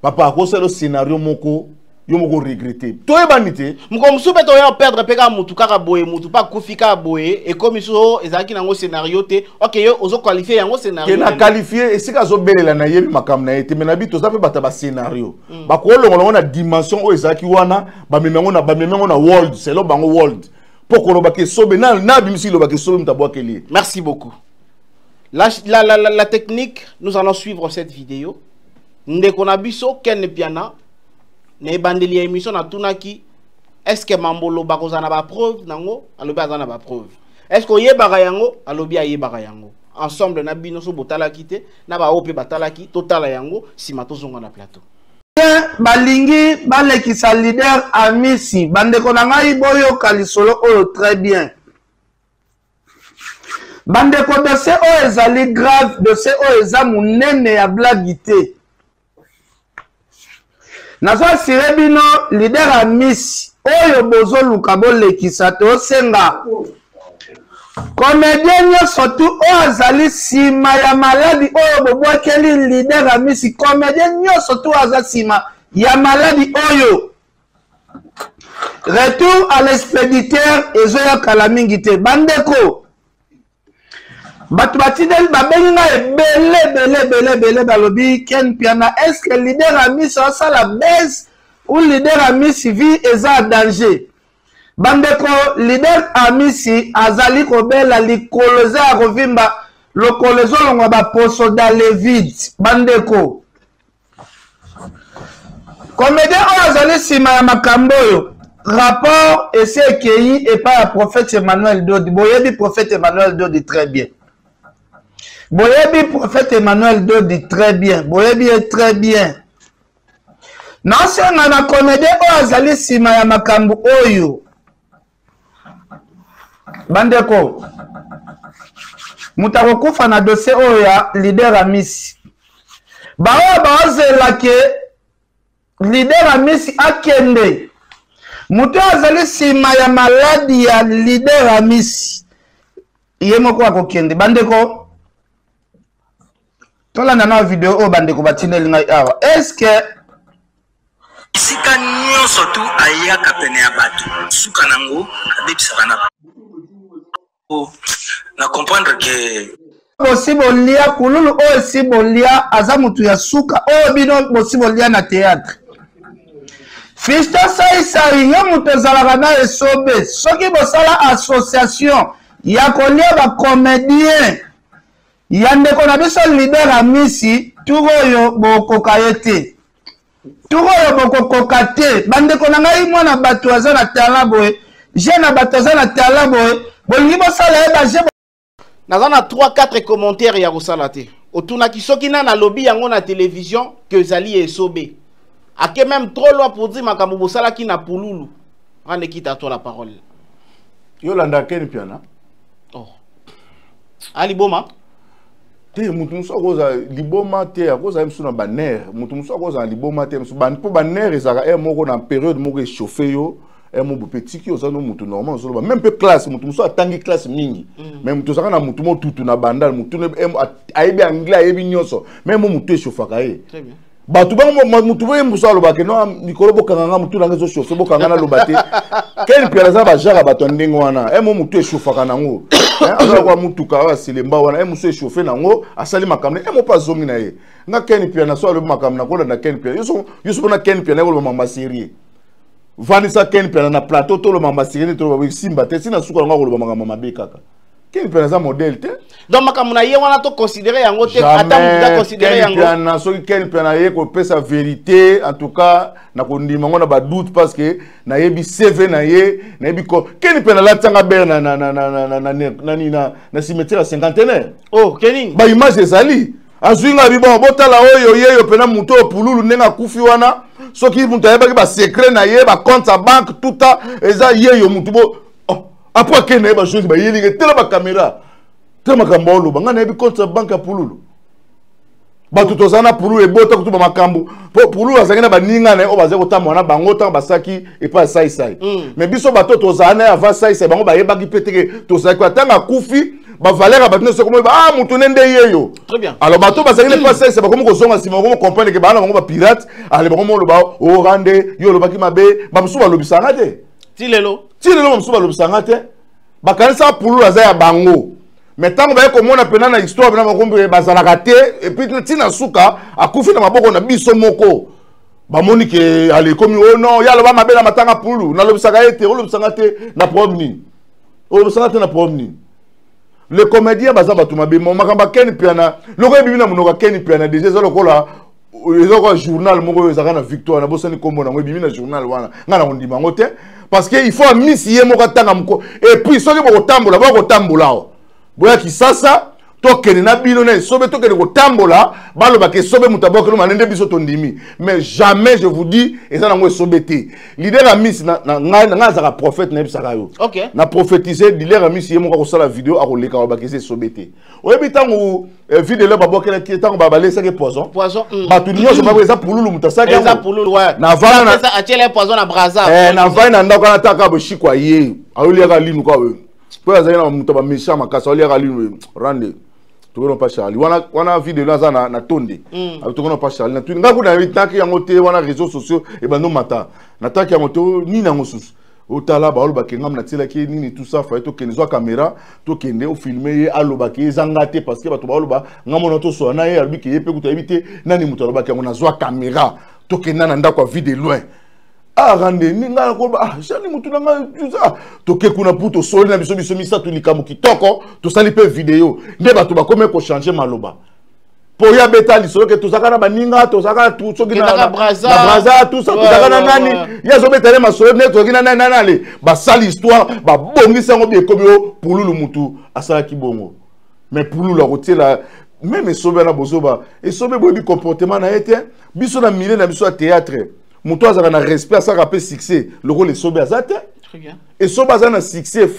Speaker 2: Papa akosala scénario moko, yo moko regrete, toyebani te.
Speaker 3: Moko mosusu mpe toya perdre mpe kaka mutu kaka boye, mutu mpe akufi kaka boye, ekomi so ezalaki nango scénario te. Ok, yo ozoqualifie yango scénario?
Speaker 2: Ke na qualifie esika azobelela, nayebi makambo na ye te, me nayebi toza mpe bato ya bascénario. Bakolongola yango na dimension oyo ezalaki wana, bamemi yango na, bamemi yango na world selo bango world, mpo kolobaka esobe na abimisi lobaka esobe, moto abwakeli ye.
Speaker 3: Merci beaucoup. La technique, nous allons suivre cette vidéo. Ndeko na biso Ken Piana, na ebandeli ya émission natunaki: est ce que mambolo bakozala na bapreuve nango? Alobi aza na bapreuve. Est ce que oyebaka yango? Alobi ayebaka yango. Ensemble na bino, so botalaki te, na baoyo mpe batalaki, totala yango, nsima tozonga na plateau.
Speaker 13: Balingi balekisa leader Amisi. Bandeko na ngai, boyoka lisolo oyo très bien. Bandeko, dossier oyo ezali grave, dossier oyo eza monene, ya blague te. Nazo assurer bino, leader Amisi oyo bozoluka bolekisa, tosenga comédien nyonso tu oyo azali nsima ya maladi oyo bobwakeli leader Amisi, comédien nyonso tu aza nsima ya maladi oyo, retour à l'expéditeur ezoya kala mingi te. Bandeko, bato batindeli, babengi ngai ebele ebele ebele ebele, balobi: "Ken Piana, est ce que leader Amisi asala base ou leader Amisi vie eza danger?" Bandeko, leader Amisi azali kobela likolo eza ya kovimba, lokolo ezolongwa baposo dans le vide. Bandeko, comédien oyo azali nsima ya makambo oyo, rapport esi ekei epai ya prophète Emmanuel Dodi. Boyebi prophète Emmanuel Dodi très bien, boyebi prophète Emmanuel Dodi très bien, boyebi ye très bien. Naosenga na comédien oyo azali nsima ya makambo oyo, bandeko, moto akokufa na dossier oyo ya leader Amisi. Baoyo baozela ke leader Amisi akende, moto oyo azali nsima ya maladi ya leader Amisi, ye moko akokende. Bandeko, tolanda na video oyo bandeko batindeli ngai awa. Est-ce
Speaker 14: Esika nyonso tu ayaka pene ya bato, suka nango abebisaka na na comprendre ke
Speaker 13: Bosi bolia kululu oyo, esi bolia, aza motu ya suka oyo bino bosi bolia na théâtre. Fisto Saisai, yo moto ezalaka na esobe, soki bosala association ya kolia bacomédien ya ndeko na biso leader Amisi, tour oyo bokoka ye te, tour oyo bokokoka te. Bandeko na ngai, mwana bato aza na talent boye, jeune na bato aza na talent boye, bolingi bosala ye baje.
Speaker 3: Naza na 3 4 commentaire ya kosala te. Otunaki soki nani alobi yango na télévision ke ezali esobe. Ake même trop loin pour dire makambo bosalaki na pululu. Rende quitte à toi la parole.
Speaker 2: Yolanda Ken Piana.
Speaker 3: Oh. Ali boma.
Speaker 2: Te, motu mosusu akozala liboma te, akozala mosusu na banerf. Motu mosusu akozala liboma te, mosusu mpo banerf ezalaka aire moko na période moko echauffe yo, aire moko mpe tiki oza no motu normal, ozoloba même mpe classe. Motu mosusu atangi classe mingi, mais motu ozalaka na motu mo tutu na bandal, motu ayebi anglais, ayebi nyonso, mais mo motu echauffaka ye. Bato bango, motu boye mosu alobaka: "No, mikolo bokanga nga, motu nanga ezochauffe, bokanga, naloba te." Ken Piana aza bajare ya bato ya ndenge wana. E mo motu echauffaka nango, azala kwa mutuka oyo aselemba wana, e mosu echauffe nango, asali makambo e mo mpe azongi na ye. Nga Ken Piana, so alobi makambo, nakolanda Ken Piana. Yo so mpona Ken Piana ekoloba makambo sérieux, vandisa Ken Piana na plateau, toloba makambo sérieux, toloba esimba te. Ntina suka yango, akoloba makambo mabe kaka. Ken Piana aza modèle te.
Speaker 3: Donc makambo na ye wana toconsidere yango te, ata motu aconsidere yango.
Speaker 2: Piana, soki Ken Piana ye kopesa vérité, en tout cas nakondima yango na badoute, parce que nayebi CV na ye, nayebi Ken Piana alatianga bere na cimetière ya Cinquantenaire.
Speaker 3: Oh, kening
Speaker 2: baimage ezali. Azwi nga bi bon, botala oyo yeyo mpena moto oyo Pululu ndenge akufi wana, soki moto ayebaki basecret na ye, bacompte ya banque, tuta eza yeyo motu bo. Oh, après akende na ye, bajournaliste bayelinga tela bacaméra te, makambo aoloba, ngai nayebi compte ya banque ya Pululu. Bato tozala na Pululu ebota kutu bamakambo, mpo Pululu azalaki na baninga na ye oyo bazali kotambola na bango ntango basalaki epai ya Saisai. Mais biso bato tozala na ye avant Saisai, bango bayebaki mpe teke tozalaki. Ntango akufi, bavaleur ya bato nyonso ekomi ah, motu ne nde ye yo.
Speaker 3: Très bien.
Speaker 2: Alors bato bazalaki na epai Saisai bakomi kozonga nsima, bakomi comprendre ke baa na bango bapirate. Ale bakomi oloba orande yo olobaki mabe, bamosusu balobisanga te.
Speaker 3: Ti lelo.
Speaker 2: Ti lelo bamosusu balobisanga te, bakanisaka Pululu aza ya bango. Mais ntango baye komona mpena na histoire mpena bakombi bazalaka te, et puis ntina suka akufi na maboko na biso moko, bamoni ke ale ekomi o oh non, ye aloba mabe na matanga Pululu. Nalobisaka ye te, olobisanga te na problème nini? Olobisanga te na problème nini? Le comédien baza bato mabe. Makambo ya Ken Piana, loko ebimi na monoko ya Ken Piana déjà, eza lokola journal moko oyo ezalaka na Victoire, nabosani nkombo nango, ebimi na journal wana, ngai na kondima yango te, parce que il faut Amisi ye moko atanga moko. Et puis soki bokotambola, bokotambola awa, boya Kisasa, tokende na bino na Esobe, tokende kotambola, balobaka Esobe moto abwakelo mane nde biso tondimi. Mais jamais, je vous dis, eza nango Esobe te. Leader Amisi, ngai azalaka prophète, nayebisaka yo. Na prophétise, leader Amisi ye moko akosala video, akoleka, balobaka eza Esobe te. Oyebi ntango videlo babwakelaki, ntango balesaki poison,
Speaker 3: Poison.
Speaker 2: bato nyonso babo eza Pululu moto asalaki.
Speaker 3: Eza Pululu, ouais.
Speaker 2: Na
Speaker 3: atiele poison na Braza.
Speaker 2: Na vai na ndako wana, taka boshikwa ye aoliaka linu ka mpo azali na moto baméchant makasi, aoliaka linu rande tokono pa Charlie wana. Wana video aza na tonde. Tokono pa Charlie natuni ngai kuna, nataki yango te wana, réseaux sociaux ebandi omata, nataki yango te. Nini yango susu otala, baolobaki ngam natielaki ye nini, tout ça, faye tokende, zwa caméra, tokende ofilme ye, alobaki eza nga te, parce que bato baoloba nga mona tosola na ye, alobi ke ye mpe kutu ayebi te nani moto alobaki yango. Nazwa caméra, tokenda na ndako ya Vie de Loin, ah rande ni ngai nakoloba, ah jani motu na ngai tout ça, toke kuna pu tosoli na biso, biso misato, likambo kitoko, tosali mpe video nde bato bakomi kochange maloba mpo ye abeta lisolo ke tozalaka na baninga, tozalaka na soki na Braza, tout ça, tozalaka na nani, ye azobeta ne masolo nde tozalaki na nani nani. Ale basali histoire, babongisi yango bi ekomi o Pululu mutu asalaki bongo. Mais Pululu akotiela même Esobe wana bozoba. Esobe boyebi comportement na ye te. Biso na milieu na biso ya théâtre, moto azalaka na respect, asalaka mpe succès lokola Esobe aza te. Esobe aza na succès,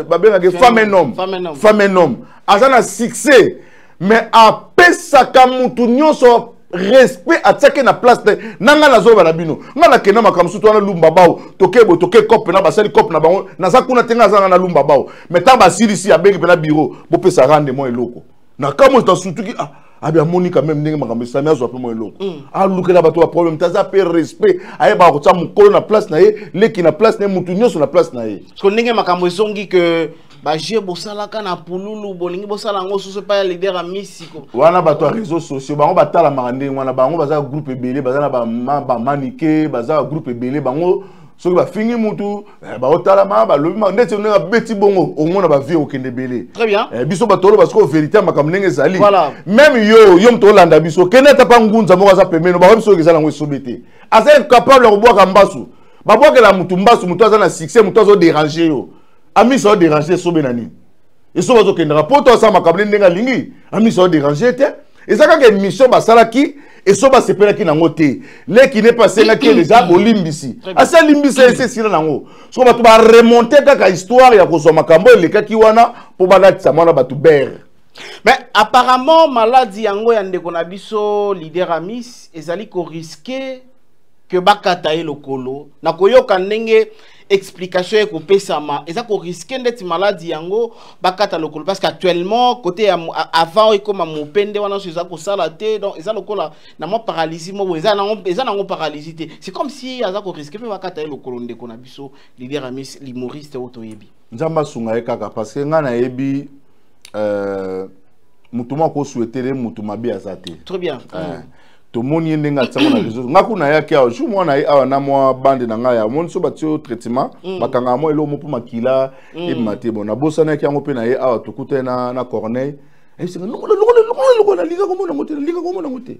Speaker 2: babengaka femme un homme, femme un homme, aza na succès, mais apesaka mutu nyonso respect, atiaki na place te. Na ngai nazoloba na bino, ngai nakenda makambo sutu wana lumba bao, toke boye, toke cope na basali cope na bango, naza kuna te, ngai aza nga na lumba bao. Mais ntango basilisi, abengi mpena bureau, bopesa rende mwa eloko na kamwe, tasutuki, ah abi amoni quand même ndenge makambo esami, azwa mpe mwa eloko. Alukela bato baproblème te, aza mpe respect, ayebaka kotia mokolo na place na ye, leki na place na ye, mutu nyonso na place na ye.
Speaker 3: Parce que ndenge makambo ezongi ke baje bosalaka na Pululu, bolingi bosala yango susu epai ya leader ya Misiko.
Speaker 2: Wana bato ya réseaux sociaux, bango batalamaka ndenge wana. Bango baza groupe ebele, baza na bamanike, baza groupe ebele. Bango soki bafingi mutu, baotalama, balobi ndeti ndenge abeti bongo, omona bavie okende ebele.
Speaker 3: Très bien.
Speaker 2: Biso bato oloba sikoyo vérité ya makambo ndenge ezali.
Speaker 3: Voilà.
Speaker 2: Même yo, yo moto olanda biso, kende ata mpa ngunza moko aza pembeni, bakoyebi soki eza nango Esobe te. Aza incapable ya kobwaka mbasu. Babwakela mutu mbasu, mutu aza na succès, mutu azoderange yo. Amisi azoderange Esobe na nini? Esobe azokendaka po to asala makambo ndenge alingi. Amisi azoderange te, eza kaka émission basalaki, Eso basepelaki nango te, leki ne mpe asengaki ye deja bolimbisi, asi alimbisa esi esila nango. Soko bato baremonte kaka histoire ya kozwa makambo elekaki wana mpo balatisa mwana bato bere.
Speaker 3: Mais apparemment maladie yango ya ndeko na biso leader Amis ezali korisquer ke bakata ye lokolo. Na koyoka ndenge explication ekopesama, eza korisquer ndeti maladie yango bakata lokolo, parce que actuellement côté ya avant ekoma mopende wana nyonso eza kosala te, donc eza lokola na mwa paralysie moko, eza nango paralysie te, c'est comme si aza korisquer mpe bakata ye lokolo, ndeko na biso leader Amis, l'humoriste oyo toyebi.
Speaker 2: Nzambe asunga ye kaka, parce que ngai nayebi motu moko akosouhaiter motu mabe aza te.
Speaker 3: Très bien.
Speaker 2: Tomoni ye ndenge atiango na réseau. Nga kuna ayaki awa jour mwana ye awa na mwa bande na ngai, amoni so batie yo traitement, bakangaka mwa eloko mo mpo makila ebima te. Bon, nabosanaki yango mpe na ye awa, tokutani na Corneille, ayebisinga longola, longola, longola, longola, nalinga komona yango te, nalinga komona yango te.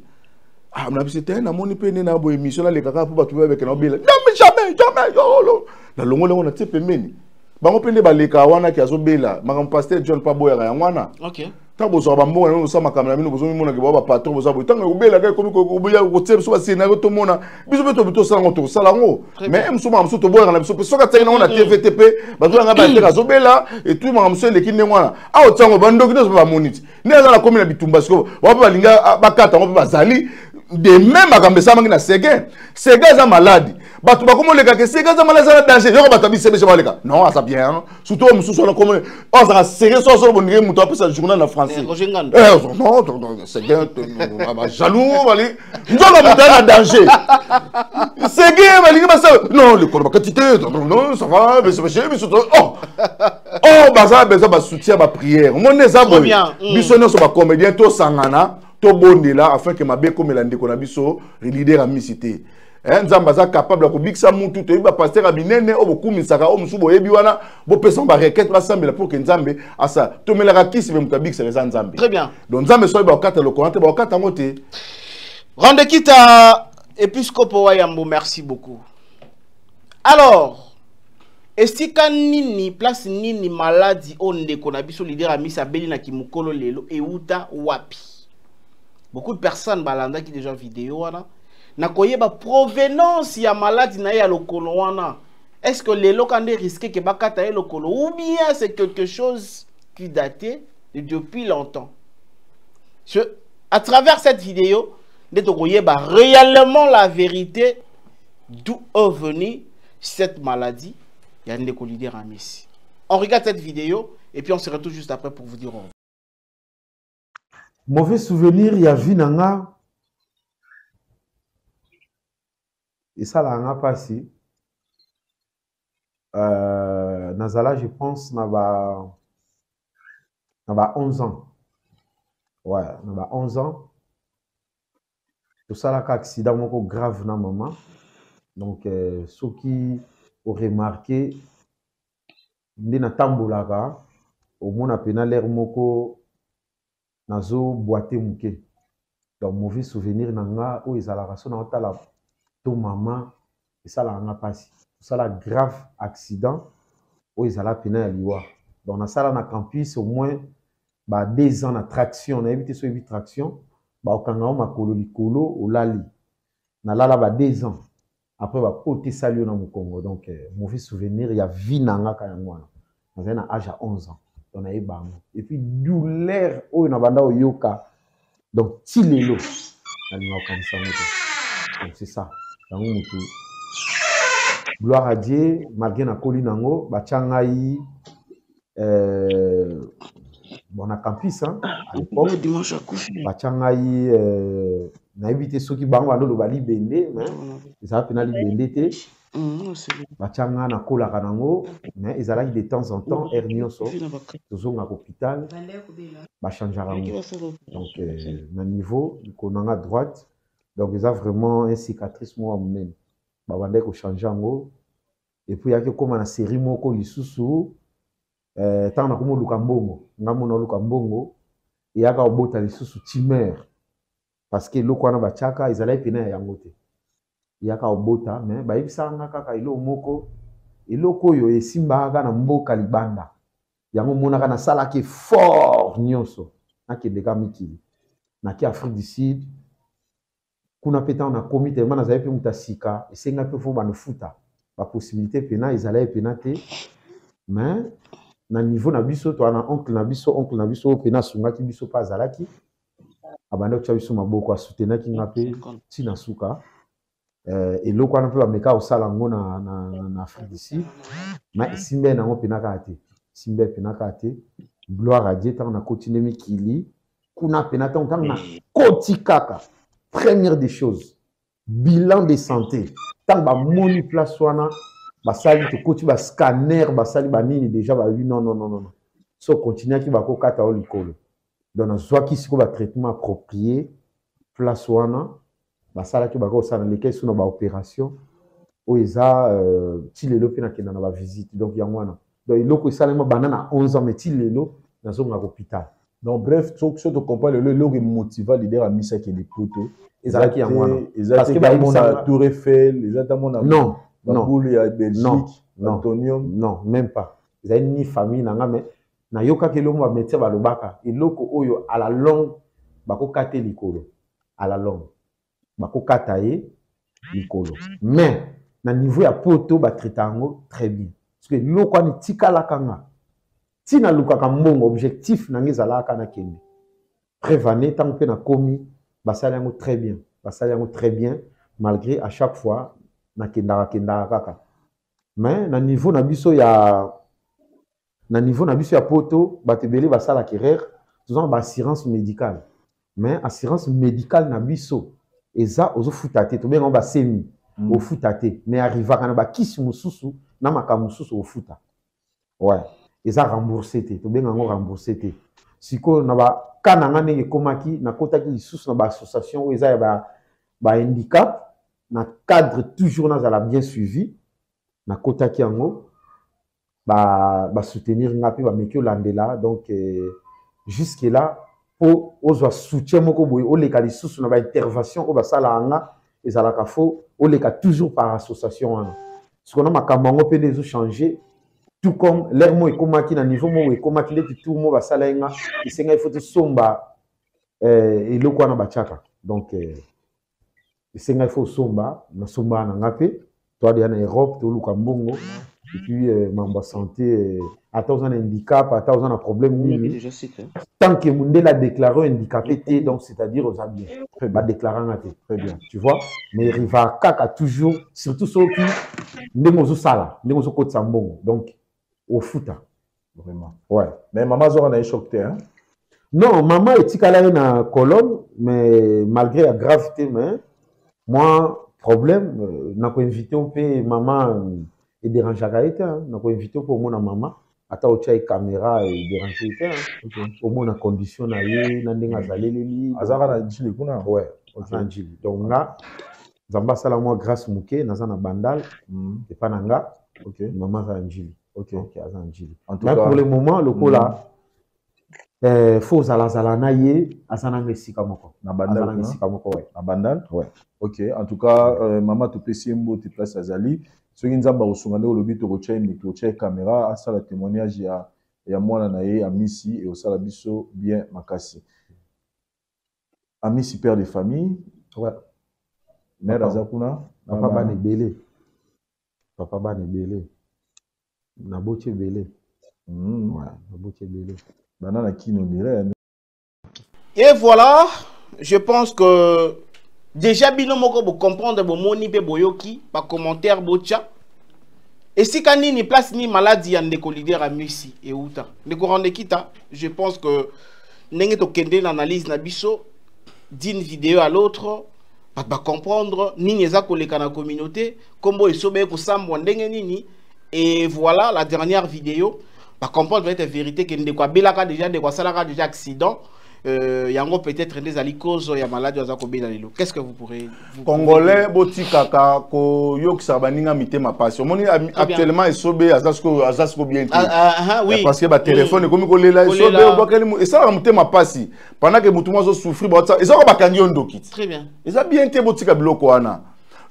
Speaker 2: Ah, na biso te, namoni mpe nde na boye émission nalekaka mpo bato babeke na obela. Non mais jamais, jamais yolo, nalongoli yango, natie pembeni. Bango mpe nde baleka wana ki azobela makambo. Pasteur John mpe aboyaka yango wana. Ntango bozwaka bambongo na bino bosala makambo na bino bozomimonaka bao bapatron boza boye ntango ekobelaka ekomi koya kotia biso bascenario tomona biso mpe tobi tosala yango tokosala yango mais mosusu makambo mosusu toboyaka na biso mpe soki atiaki nango na tv te mpe bazolanga bateka azobela etui makambo mosusu eleki ndenge wana awa otia yango bandoki nyonso mpe bamoni ti nde aza nakomi na bitumba sikoyo wana mpe balinga bakata yango mpe bazali de même makambo esalamaki na seguin. Seguin aza maladi, bato bakomoleka ke seguin aza maladi, aza na danger. Yoko bato ya bisebese baleka non, aza bien, surtout oyo mosusu wana komo oyo azalaka sérieux so azolo bondenge moto apesa journal na français. Eh, non, seguin bajaloux bali nzoka moto aza na danger. Seguin balingi basala non lekolo bakati te, non, ça va besebese biso. Oh oh, baza besoin basoutien, baprière. Omoni eza boye, biso nyonso bacomédien tosangana, tobondela afin ke mabe ekomela ndeko na biso leader ya misi te. Eh, Nzambe aza capable ya kobikisa mutu. Toyebi bapaster ya minene oyo bokumisaka, oyo mosusu boyebi wana, bopesa barequête, basambela pour ke Nzambe asala. Tomelaka kisi me moto abikisaka eza Nzambe.
Speaker 3: Très bien.
Speaker 2: Donc Nzambe soki bakokata lokona te, bakokata yango te.
Speaker 3: Rendekita Episcopo Wayambo, merci beaucoup. Alors, esika nini, place nini maladi oyo ndeko na biso leader Amisi abeli na kimokolo lelo euta wapi? Beaucoup de personnes balandaki déjà vidéo wana na koyeba provenance ya maladi na ye ya lokolo wana. Est-ce que lelo ka nde risque ke bakata ye lokolo ou bien c'est quelque chose qui datait de depuis longtemps? À travers cette vidéo nde tokoyeba réellement la vérité, d'où est venue cette maladie ya ndeko leader Amisi. On regarde cette vidéo et puis on se retrouve juste après pour vous dire au revoir.
Speaker 4: Mauvais souvenir ya vie na nga esalaka nga mpasi. Nazala je pense na ba 11 ans, ouais, na ba 11 ans tosalaka accident moko grave na mama. Donc soki oremarke nde natambolaka, omona pena l'air moko nazobwate moke. Donc mauvais souvenir na nga oyo ezalaka so naotala to mama esalaka nga mpasi. Tosala grave accident oyo ezala pena ya liwa. Donc nasala na campus au moins ba 2 ans na traction. Nayebi te so oyebi traction, baokanga yo makolo likolo, olali. Nalala ba 2 ans, après bapota esali yo na mokongo. Donc mauvais souvenir ya vie na nga ka yango wana. Nazali na age ya 11 ans, donc nayeba yango. Et puis douleur oyo na banda oyoka, donc ti lelo nalinga kokanisa yango te. Donc c'est ça yango motu. Gloire à Dieu, malgré nakoli nango, batya ngai bon na campus, hein, à l'époque batya ngai nayebi te soki bango bandoloba libende, mais ezala mpena libende te. Batya nga, nakolaka nango, mais ezalaki de temps en temps, heure nyonso tozongaka hôpital, bachangeaka yango. Donc na niveau likolo na nga droite, donc eza vraiment un cicatrice moko ya monene, babandaki kochange yango. Et puis yaki okóma na série moko lisusu ntango nakomi oluka mbongo, nga mona oluka mbongo, eyaka kobota lisusu tumeur, parce que eloko wana batiaka ezalaki pena ya yango te. Eyaka kobota, mais bayebisaka nga kaka eloko moko, eloko oyo esimbaka kaka na mboka libanda. Yango omonaka nasalaki effort nyonso, nakendeka mikili, naki Afrique du Sud. Kuna mpe ntango nakomi, tellement nazali mpe moto ya sika, esenga mpe fo banofuta, bapossibilité mpena ezalaki mpena te. Mais na niveau na biso, toa na oncle na biso oyo mpena asungaki biso mpe azalaki abandi kotia biso maboko, asutenaki nga mpe ntina suka. Eloko wana mpe bameka kosala yango na Afrique du Sud, mais esimbi nango mpena kaka te, esimbi mpena kaka te. Gloire à Dieu, ntango nakoti nde mikili kuna mpena, ntango nakoti kaka, première des choses, bilan de santé. Ntango bamoni place wana, basali, tokoti bascanner, basali banini déjà, bayebi non, non, non, non, so continuaki, bakokata yo likolo. Donc nazwaki sikoyo batraitement approprié place wana, basalaki, bakosala lekai so na baopération oyo eza ti lelo mpe nakenda na bavisite. Donc yango wana, donc eloko esalema banda na 11 ans, mais ti lelo nazongaka hôpital.
Speaker 15: Donc bref, so tocomprend lelo, eloko emotiva leader Amisi akende poto
Speaker 4: ezalaki yango wana.
Speaker 15: Eza te amona Tour Eiffel, eza te amona
Speaker 4: Non.
Speaker 15: baboule ya Belgique.
Speaker 4: Non.
Speaker 15: Antonium.
Speaker 4: Non, même pas. Ezali ni famille na nga, mais Nayokaki eloko ba médecin balobaka, eloko oyo à la longue bakokata ye likolo, à la longue bakokata ye likolo. Mais na niveau ya poto batraita yango très bien, parce que eloko wana etikalaka nga ti nalukaka mbongo, objectif na nga ezalaka nakende preuve. Ntango mpe nakomi, basali yango très bien, basali yango très bien, malgré à chaque fois nakendaka kendaka kaka. Mais na niveau na biso ya poto, bato ebele basalaka erreur. Toza na baassurance médicale, mais assurance médicale na biso eza ozofuta te, tobenga yango basemi. Ofuta te, mais arrivaka na bakisi mosusu na makambo mosusu ofuta. Ouais, eza remboursé te, tobenga yango remboursé te. Sikoyo na baka na nga, ndenge ekomaki, nakotaki lisusu na baassociation oyo eza ya bahandicap, na cadre toujours nazala bien suivi. Nakotaki yango, basoutenir nga mpe bameki olandela. Donc jusque là, mpo ozwa soutien moko boye, oleka lisusu na baintervention oyo basalaka nga, ezalaka fo oleka toujours par association wana. Sikoyo na makambo yango mpe nde ezochange, tout comme l'air mo ekomaki na niveau moko, ekomaki ndeti tour mo basala ye nga, esengai fo tosomba eloko wana batiaka. Donc esengai fo osomba, nasombaka na nga mpe. Toadeya na Europe, toluka mbongo, et puis mambo ya santé, ata oza na handicap, ata oza na problème nini, tant que mondele adéclaré handicapé te, donc c'est-à-dire oza bien. Badéclaranga te.
Speaker 15: Très bien.
Speaker 4: Tu vois, mais riva kaka toujours, surtout soki ndenge ozosala, ndenge ozokotisa mbongo, donc ofuta.
Speaker 15: Vraiment.
Speaker 4: Ouais.
Speaker 15: Mais mama azwaka na ye choc te, hein?
Speaker 4: Non, mama etikala ye na colonne, mais malgré la gravité, mais moi problème nakoinvite mpe mama, edérangeaka ye te. Nakoinvite mpe omona mama, ata otya ye caméra, edérange ye te. Omona condition na ye na ndenge azaleleli.
Speaker 15: Azalaka na Njili kuna?
Speaker 4: Ouais, aza na Njili. Donc nga, Nzambe asala mwa grâce moke, naza na Bandal epa na nga. Mama aza na Njili. Ok, aza na Njili. Mais pour le moment, lokola fo ozalazala na ye, aza nanga esika moko.
Speaker 15: Na Bandal?
Speaker 4: Aza nanga esika moko, ouais.
Speaker 15: Na Bandal.
Speaker 4: Ouais.
Speaker 15: Ok, en tout cas, mama, topesi ye mbote place azali. Soki Nzambe akosunga, nde olobi tokotya ye micro, totya ye caméra, asala témoignage ya mwana na ye Amisi, eosala biso bien makasi. Amisi, père de famille.
Speaker 4: Ouais.
Speaker 15: Mère aza kuna?
Speaker 4: Papa bana ebele, papa bana ebele, naboti ebele. Ouais, naboti ebele.
Speaker 15: Bana na kino dire.
Speaker 3: Et voilà, je pense que déjà bino moko bo comprendre, bomoni pe boyoki ba commentaire botia. Esika nini, place ni maladie ya ndeko leader Amisi euta. Ndeko Randekita, je pense que ndenge tokende na analyse na biso d'une vidéo à l'autre, bato bacomprendre nini eza koleka na communauté, kombo Esobe kosambwa ndenge nini. Et voilà la dernière vidéo, bacomprendre peut-être vérité ke ndeko abelaka déjà, ndeko asalaka déjà accident, yango peut-être nde ezali cause ya maladie aza kobela lelo. Qu'est-ce que vous pourrez vous
Speaker 2: Congolais, botikaka koyokisa baninga mitema pasi. Omoni, actuellement Esobe aza siko, aza siko bien te.
Speaker 3: Ah, ah, ah, oui.
Speaker 2: Parce que batelefone ekomi kolela Esobe obwakeli, esalaka motema pasi pendant que motu moko azosouffrir, baotsa eza ko bakangi yo ndoki.
Speaker 3: Très bien.
Speaker 2: Eza bien te, botika biloko wana.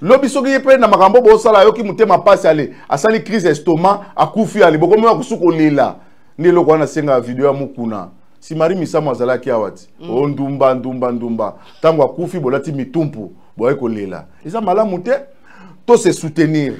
Speaker 2: Lobi soki ye mpe na makambo bosala ayoki motema pasi, ale asali crise estomac, akufi, ale bokomi wa kosu kolela. Nde eloko wana asengaka video ya mokuna. Si Marie Misamu azalaki awa ti, o ndumba ndumba ndumba, ntango akufi bolati mitumpu boye kolela, eza malamu te. To se soutenir,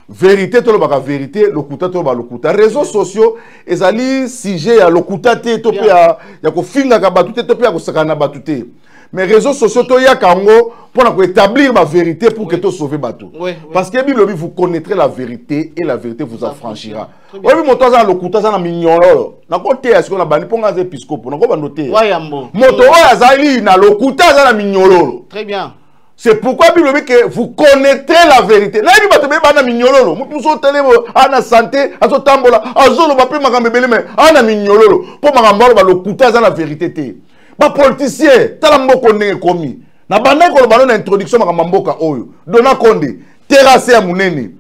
Speaker 2: vérité tolobaka vérité, lokuta toloba lokuta. Réseaux sociaux ezali sujet ya lokuta te, to mpe ya kofingaka bato te, to mpe ya kosakana na bato te. Mais réseaux sociaux, toyaka yango mpona koétablir bavérité pour que tosauve bato, parce que Bible elobi: vous connaîtrez la vérité et la vérité vous affranchira. Oyebi, moto aza na lokuta, aza na minyololo. Nakoteya sikoyo na bandi mpo nga aza episcopo, nakobanda oteya. Moto oyo azali na lokuta aza na minyololo.
Speaker 3: Très bien.
Speaker 2: C'est pourquoi Bible dit que vous connaîtrez la vérité. Nayebi bato ebele bana minyololo. Moto mosusu otele ana santé, azotambola, azoloba mpe makambo ebele, mais ana minyololo. Mpo makambo aloba lokuta, aza na vérité te. Bapoliticien, tala mboka ndenge ekomi. Na bandaki koloba no na introduction makambo ya mboka oyo. Dona Konde, terrasse ya monene.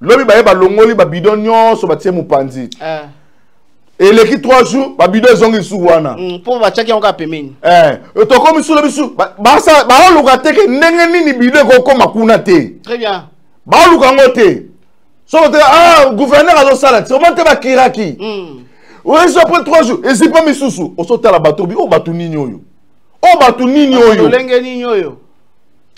Speaker 2: Lobi baye balongoli babidon nyonso, batie mopanzi. Eleki 3 jours, babidon ezongi lisusu wana.
Speaker 3: Mpo batiaki yango kaka pembeni.
Speaker 2: Tokomi su lobi su baoluka te ke ndenge nini bidon ekokoma kuna te.
Speaker 3: Très bien.
Speaker 2: Baoluka yango te. Soki te, ah, gouverneur azosala ti omoni te, bakiraki. Oyeso après 3 jours ezipa misusu osotala bato bi oyo bato nini oyo, oyo bato nini oyo,
Speaker 3: lolenge nini oyo.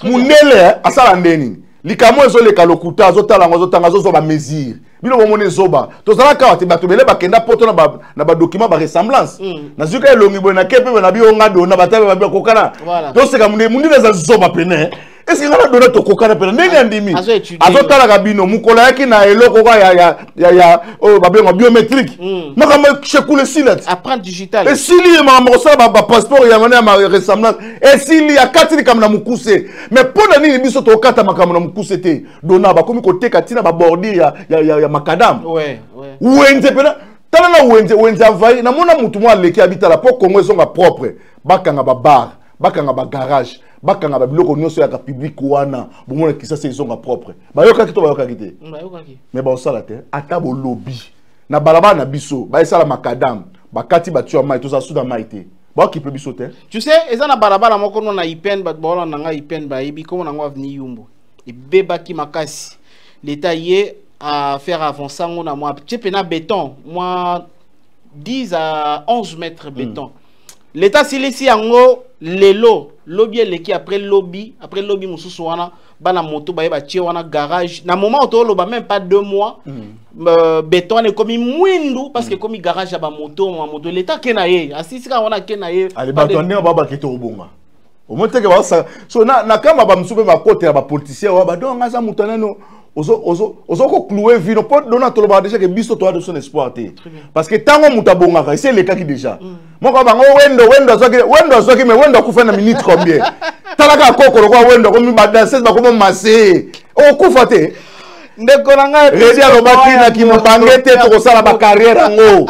Speaker 2: Mundele asala nde nini? Likambo ezoleka lokuta, azotala yango, azotanga, azozwa bamesure. Bino bomoni ezoba, tozalaka awa te. Bato ebele bakenda poto na badocument, baressemblance. Nazwi ka elongi boye, nake mpe na bio nga dona batabe babi bakokana. Toseka mundele, mundele aza zoba pene. Eske nga na dona tokokana pene ndenge andimi? Azotalaka bino mokolo ayaki na eloko ka ya oyo babenga biométrique, makambo shekula esila ti esili ye, makambo kosala bapasseport ya wana ya ressemblance esili, akati likambo na mokuse. Mais mpo na nini biso tokata makambo na mokuse te? Dona bakomi koteka ntina babordure ya macadam, wenze mpena. Tala na wenze, wenze avai. Namona mutu moko aleki abitala mpo Kongo ezonga propre, bakanga babar, bakanga bagarage, bakanga babiloko nyonso yaka public wana, bomona Kisasa ezonga propre. Bayokaki to bayokaki te? Mais baosala te. Ata bolobi na balabala na biso, baesala macadam, bakati batio ya mai, tozala su na mai te, baokipe biso te.
Speaker 3: Tu sais, eza na balabala moko no na Ipen, bato baolanda ngai Ipen bayebi kombo nango, avenue Yumbo. Ebebaki makasi, l'État ye à faire avancer yango na mwa tie mpe na béton, mwa 10 à 11 mètres béton. L'État asilisi yango lelo, lobi eleki, après lobi, après lobi mosusu wana, bana moto baye batie wana garage. Na moment oyo toloba, même pas 2 mois, béton wana ekomi mwindu parce que ekomi garage ya bamoto, mamoto. L'État ake na ye, asilisi kaka wana, ake na ye.
Speaker 2: Ale, bato ya ndenge babaki tokobonga omoi teke baosaka so na kama bamosusu mpe bakotela bapoliticien oyo badon. Nga aza moto nano ozo kocloue vino mpo dona tolobaka déjà ke biso toya biso na espoir te, parce que ntango moto abongaka esi elekaki déjà. Moko bango Wendo, Wendo azwaki, Wendo azwaki, mais Wendo akufa na minute combien? Talaka koko lokola Wendo akomi, badanseuse bakomi mase, okufa te.
Speaker 3: Ndeko na ngai.
Speaker 2: Redi alobaki na kimobange te, tokosala bacarrière yango,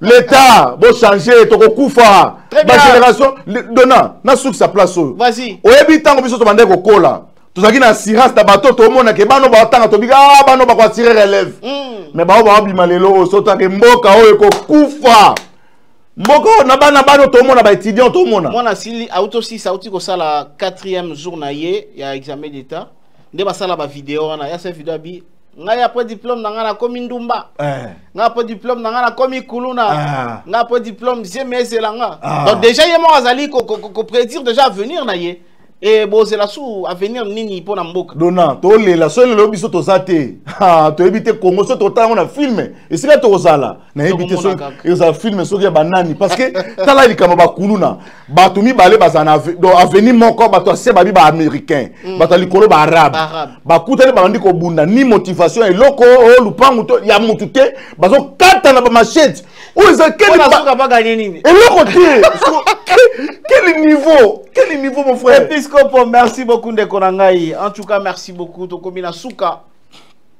Speaker 2: l'État bochange, tokokufa bagénération. Dona nasukisa place oyo. Oyebi ntango biso tobandaki kokola, tozalaki na assurance na bato, tomonake bano batanga, tobika ah, bano bakoassure relève. Mais bao baobima lelo oyo, sotake mboka oyo ekokufa, mboka oyo na bana bano tomona baétudiant tomona.
Speaker 3: Mwana asili auti osisa, auti kosala quatrième jour na ye ya examen d'État, nde basala bavideo wana ya sa video abi ngai après diplôme na ngai nakomi ndumba, ngai après diplôme na ngai nakomi kuluna, ngai après diplôme zemi ezela nga. Donc déjà ye moko azali koprédire déjà avenir na ye e bozela su avenir nini mpo na mboka.
Speaker 2: Dona tolela so lelo biso toza te, toyebi te Congo. So totala yango na film, esika tokozala nayebi te. So ezala film soki ya banani, parce que tala likambo bakuluna, bato mibale bazala na donc avenue moko, bato ase babi baaméricain, bato ya likolo baarabe, bakutani, babandi kobunda, ni motivation eloko oyo lupangu to ya mutu te, bazokata na bamachete oyo eza eloko te. Quel niveau, quel niveau, mon frère?
Speaker 3: Episcopo, merci beaucoup ndeko na ngai. En tout cas, merci beaucoup. Tokomi na suka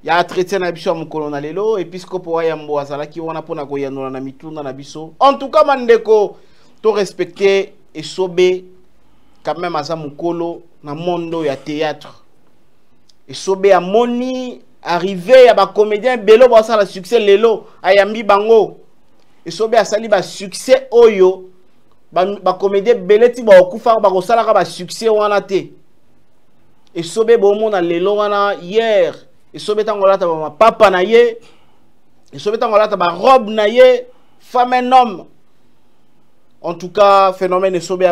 Speaker 3: ya entretien na biso ya mokolo na lelo. Episcopo Wayambo azalaki wana mpona koyanola na mituna na biso. En tout cas, bandeko, to respecte Esobe quand même, aza mokolo na monde oyo ya théâtre. Esobe amoni arrivé ya bacomédien ebele basala succès lelo, ayambi bango. Esobe asali basuccès oyo bacomédien ebele ti bakokufa bakosalaka basuccès wana te. Esobe bomona lelo wana, hier Esobe ntango alata bamapapa na ye, Esobe ntango alata barobe na ye, femme un homme. En tout cas, phénomène Esobe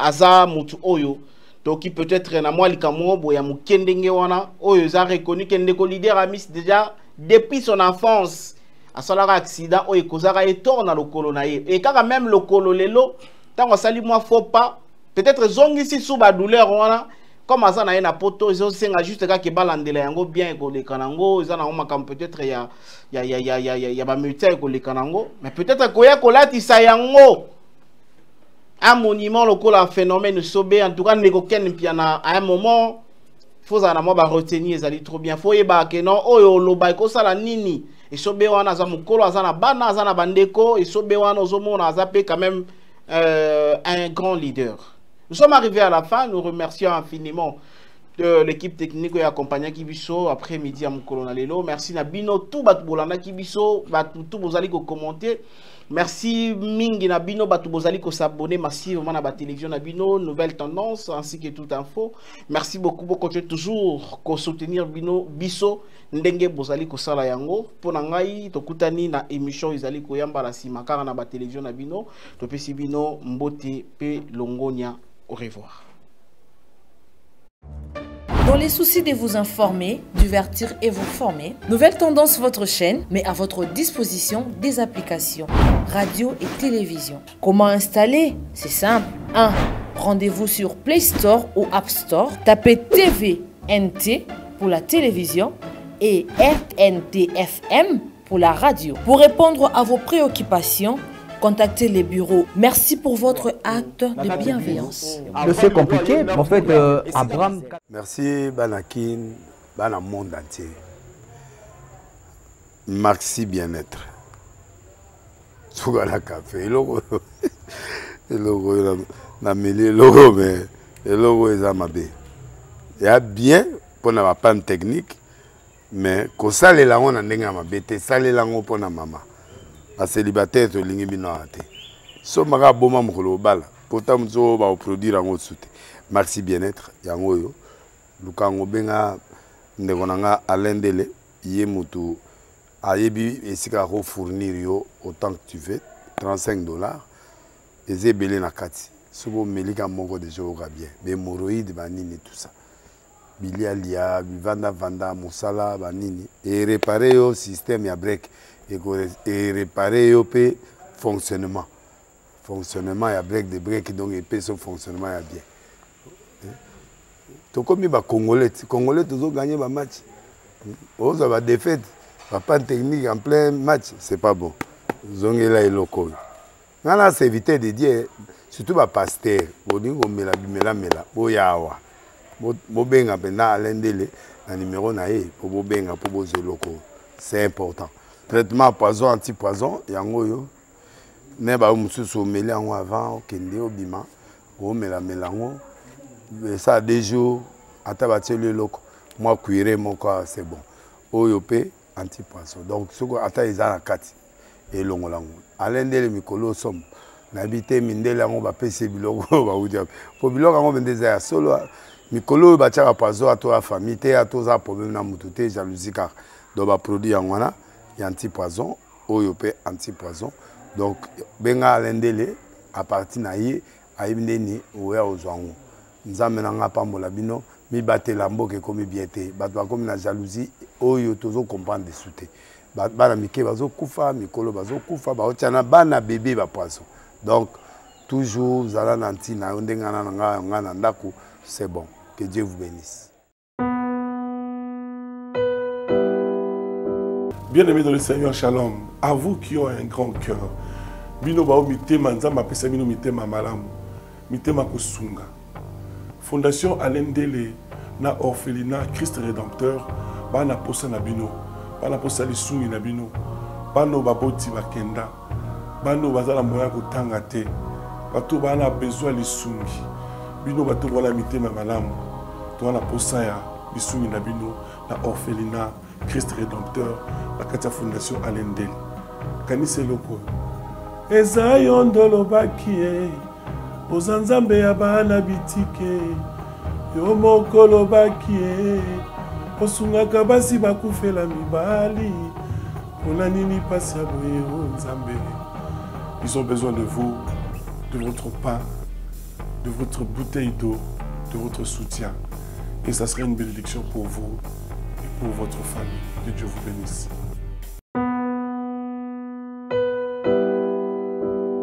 Speaker 3: aza mutu oyo toki peut-être na mwa likambo boye ya moke ndenge wana oyo eza reconnu ke ndeko leader Amis déjà depuis son enfance asalaka accident oyo ekozaka ye tort na lokolo na ye. E kaka même lokolo lelo ntango asali mwa faux pas, peut-être ezongisi su badouleur wana. Comme aza na ye na poto, ezosenga juste kaka ebalandela yango bien, ekoleka nango. Eza nango makambo peut-être ya bamédecin, ekoleka nango. Mais peut-être koya kolatisa yango un monument lokola phénomène Sobe. En tout cas, ndeko Ken Mpiana, à un moment faut ozala na mwa baretenir, ezali trop bien. Faut oyeba ke non, oyo oloba ekosala nini. Esobe wana aza mokolo, aza na bana, aza na bandeko. Esobe wana ozomona aza mpe quand même un grand leader. Nous sommes arrivés à la fin. Nous remercions infiniment de l'équipe technique oyo accompagnaki biso après midi ya mokolo na lelo. Merci na bino tout bato bolandaki biso, bato tout bozali kocommenter. Merci mingi na bino bato bozali kosabonner massivement na batélévision na bino Nouvelle Tendance ainsi que Toute Info. Merci beaucoup, bokontinue toujours kosoutenir bino biso ndenge bozali kosala yango. Mpo na ngai, tokutani na émission ezali koyamba na nsima kaka na batélévision na bino. Topesi bino mbote mpe longonia. Au revoir.
Speaker 7: Dans les soucis de vous informer, divertir et vous former, Nouvelle Tendance, votre chaîne, met à votre disposition des applications, radio et télévision. Comment installer? C'est simple. 1. Rendez-vous sur Play Store ou App Store. Tapez TVNT pour la télévision et RNTFM pour la radio. Pour répondre à vos préoccupations, contactez les bureaux. Merci pour votre acte de bienveillance.
Speaker 8: C'est compliqué. En fait, Abraham.
Speaker 9: Merci Banakin, bana monde entier. Maxi bien-être. Suka café. Eloko eloko nameli eloko mais eloko eza mabe. Ya bien mpona bapanne technique, mais kosalela yango na ndenge ya mabe te. Salela yango mpona mama bacélibataire, tolingi bino awa te. Somaka aboma mokolo obala pota mosusu oyo bakoproduire yango su te. Maxi bien-être yango oyo, luka yango, benga ndeko na nga Alain Ndele, ye motu ayebi esika akofournir yo autant que tu veux. 35 $ eza ebele na kati. Soki omelika moko déjà, oyoka bien. Bahémorroïde, banini, tout ça, bilialia, bivandavanda, mosala banini, erépare yo système ya break, erépare yo mpe fonctionnement ya break de break. Donc epesi yo fonctionnement ya bien. Tokomi bacongolais, congolais tozoganye bamatch, ozwa badéfaite, bapanne technique en plein match, c'est pas bon. Zongela eloko oyo. Nga na serviteur de Dieu, surtout bapasteur bolingi komela bimelamela, boya awa, bobenga mpenza Alain Ndele na numero na ye mpo bobenga mpo bozwa eloko oyo, c'est important. Traitement poison, anti poison yango oyo. Ne bayo mosusu omeli yango avant okende obima, omelamela yango esala 2 jours, ata batieli eloko mwa cuire moko, c'est bon. Oyo mpe anti poison, donc soki ata eza na kati, elongola yango. Alain Ndele mikolo osomo nayebi te mindele yango bapesi biloko oyo bauti wapi, po biloko yango mpenza eza ya solo. Mikolo oyo batiaka poison, ato ya famille te, ato oza problème na motu te, jalousie kaka. Donc baproduit yango wana ya anti poison, oyo mpe anti poison. Donc benga Alain Ndele, à partir na ye ayebi ndeni oya ozwa yango. Nzambe na nga apambola bino, mibatela. Mboka ekomi bien te, bato bakomi na jalousie oyo tozocomprendre desu te. Bana mike bazokufa, mikolo bazokufa, baotia na bana bebe bapoison. Donc toujours zala na ntina yo ndenge na nga nga na ndako, c'est bon. Que Dieu vous bénisse.
Speaker 16: Bien-aimés dans le Seigneur, shalom. À vous qui ont un grand cœur. Bino bao mitema Nzambe apesa bino mitema malamu. Mitema kosunga. Fondation Alain Ndele na orphelinat Christ Rédempteur bana posa na bino. Bana posa lisungi na bino. Bano baboti bakenda. Bano baza na moyen kotanga te. Bato bana besoin lisungi. Bino bato bana mitema malamu. Toza na posa ya lisungi na bino na orphelinat Christ Rédempteur na kati ya Fondation Alain Ndele. Kanisa eloko oyo eza yo nde olobaki ye, oza Nzambe ya bana bitike. Yo moko olobaki ye, osungaka basi bakufela mibali. Mpona nini mpasi ya boye o Nzambe? Ils ont besoin de vous, de votre pain, de votre bouteille d'eau, de votre soutien, et ça serait une bénédiction pour vous et pour votre famille. Que Dieu vous bénisse.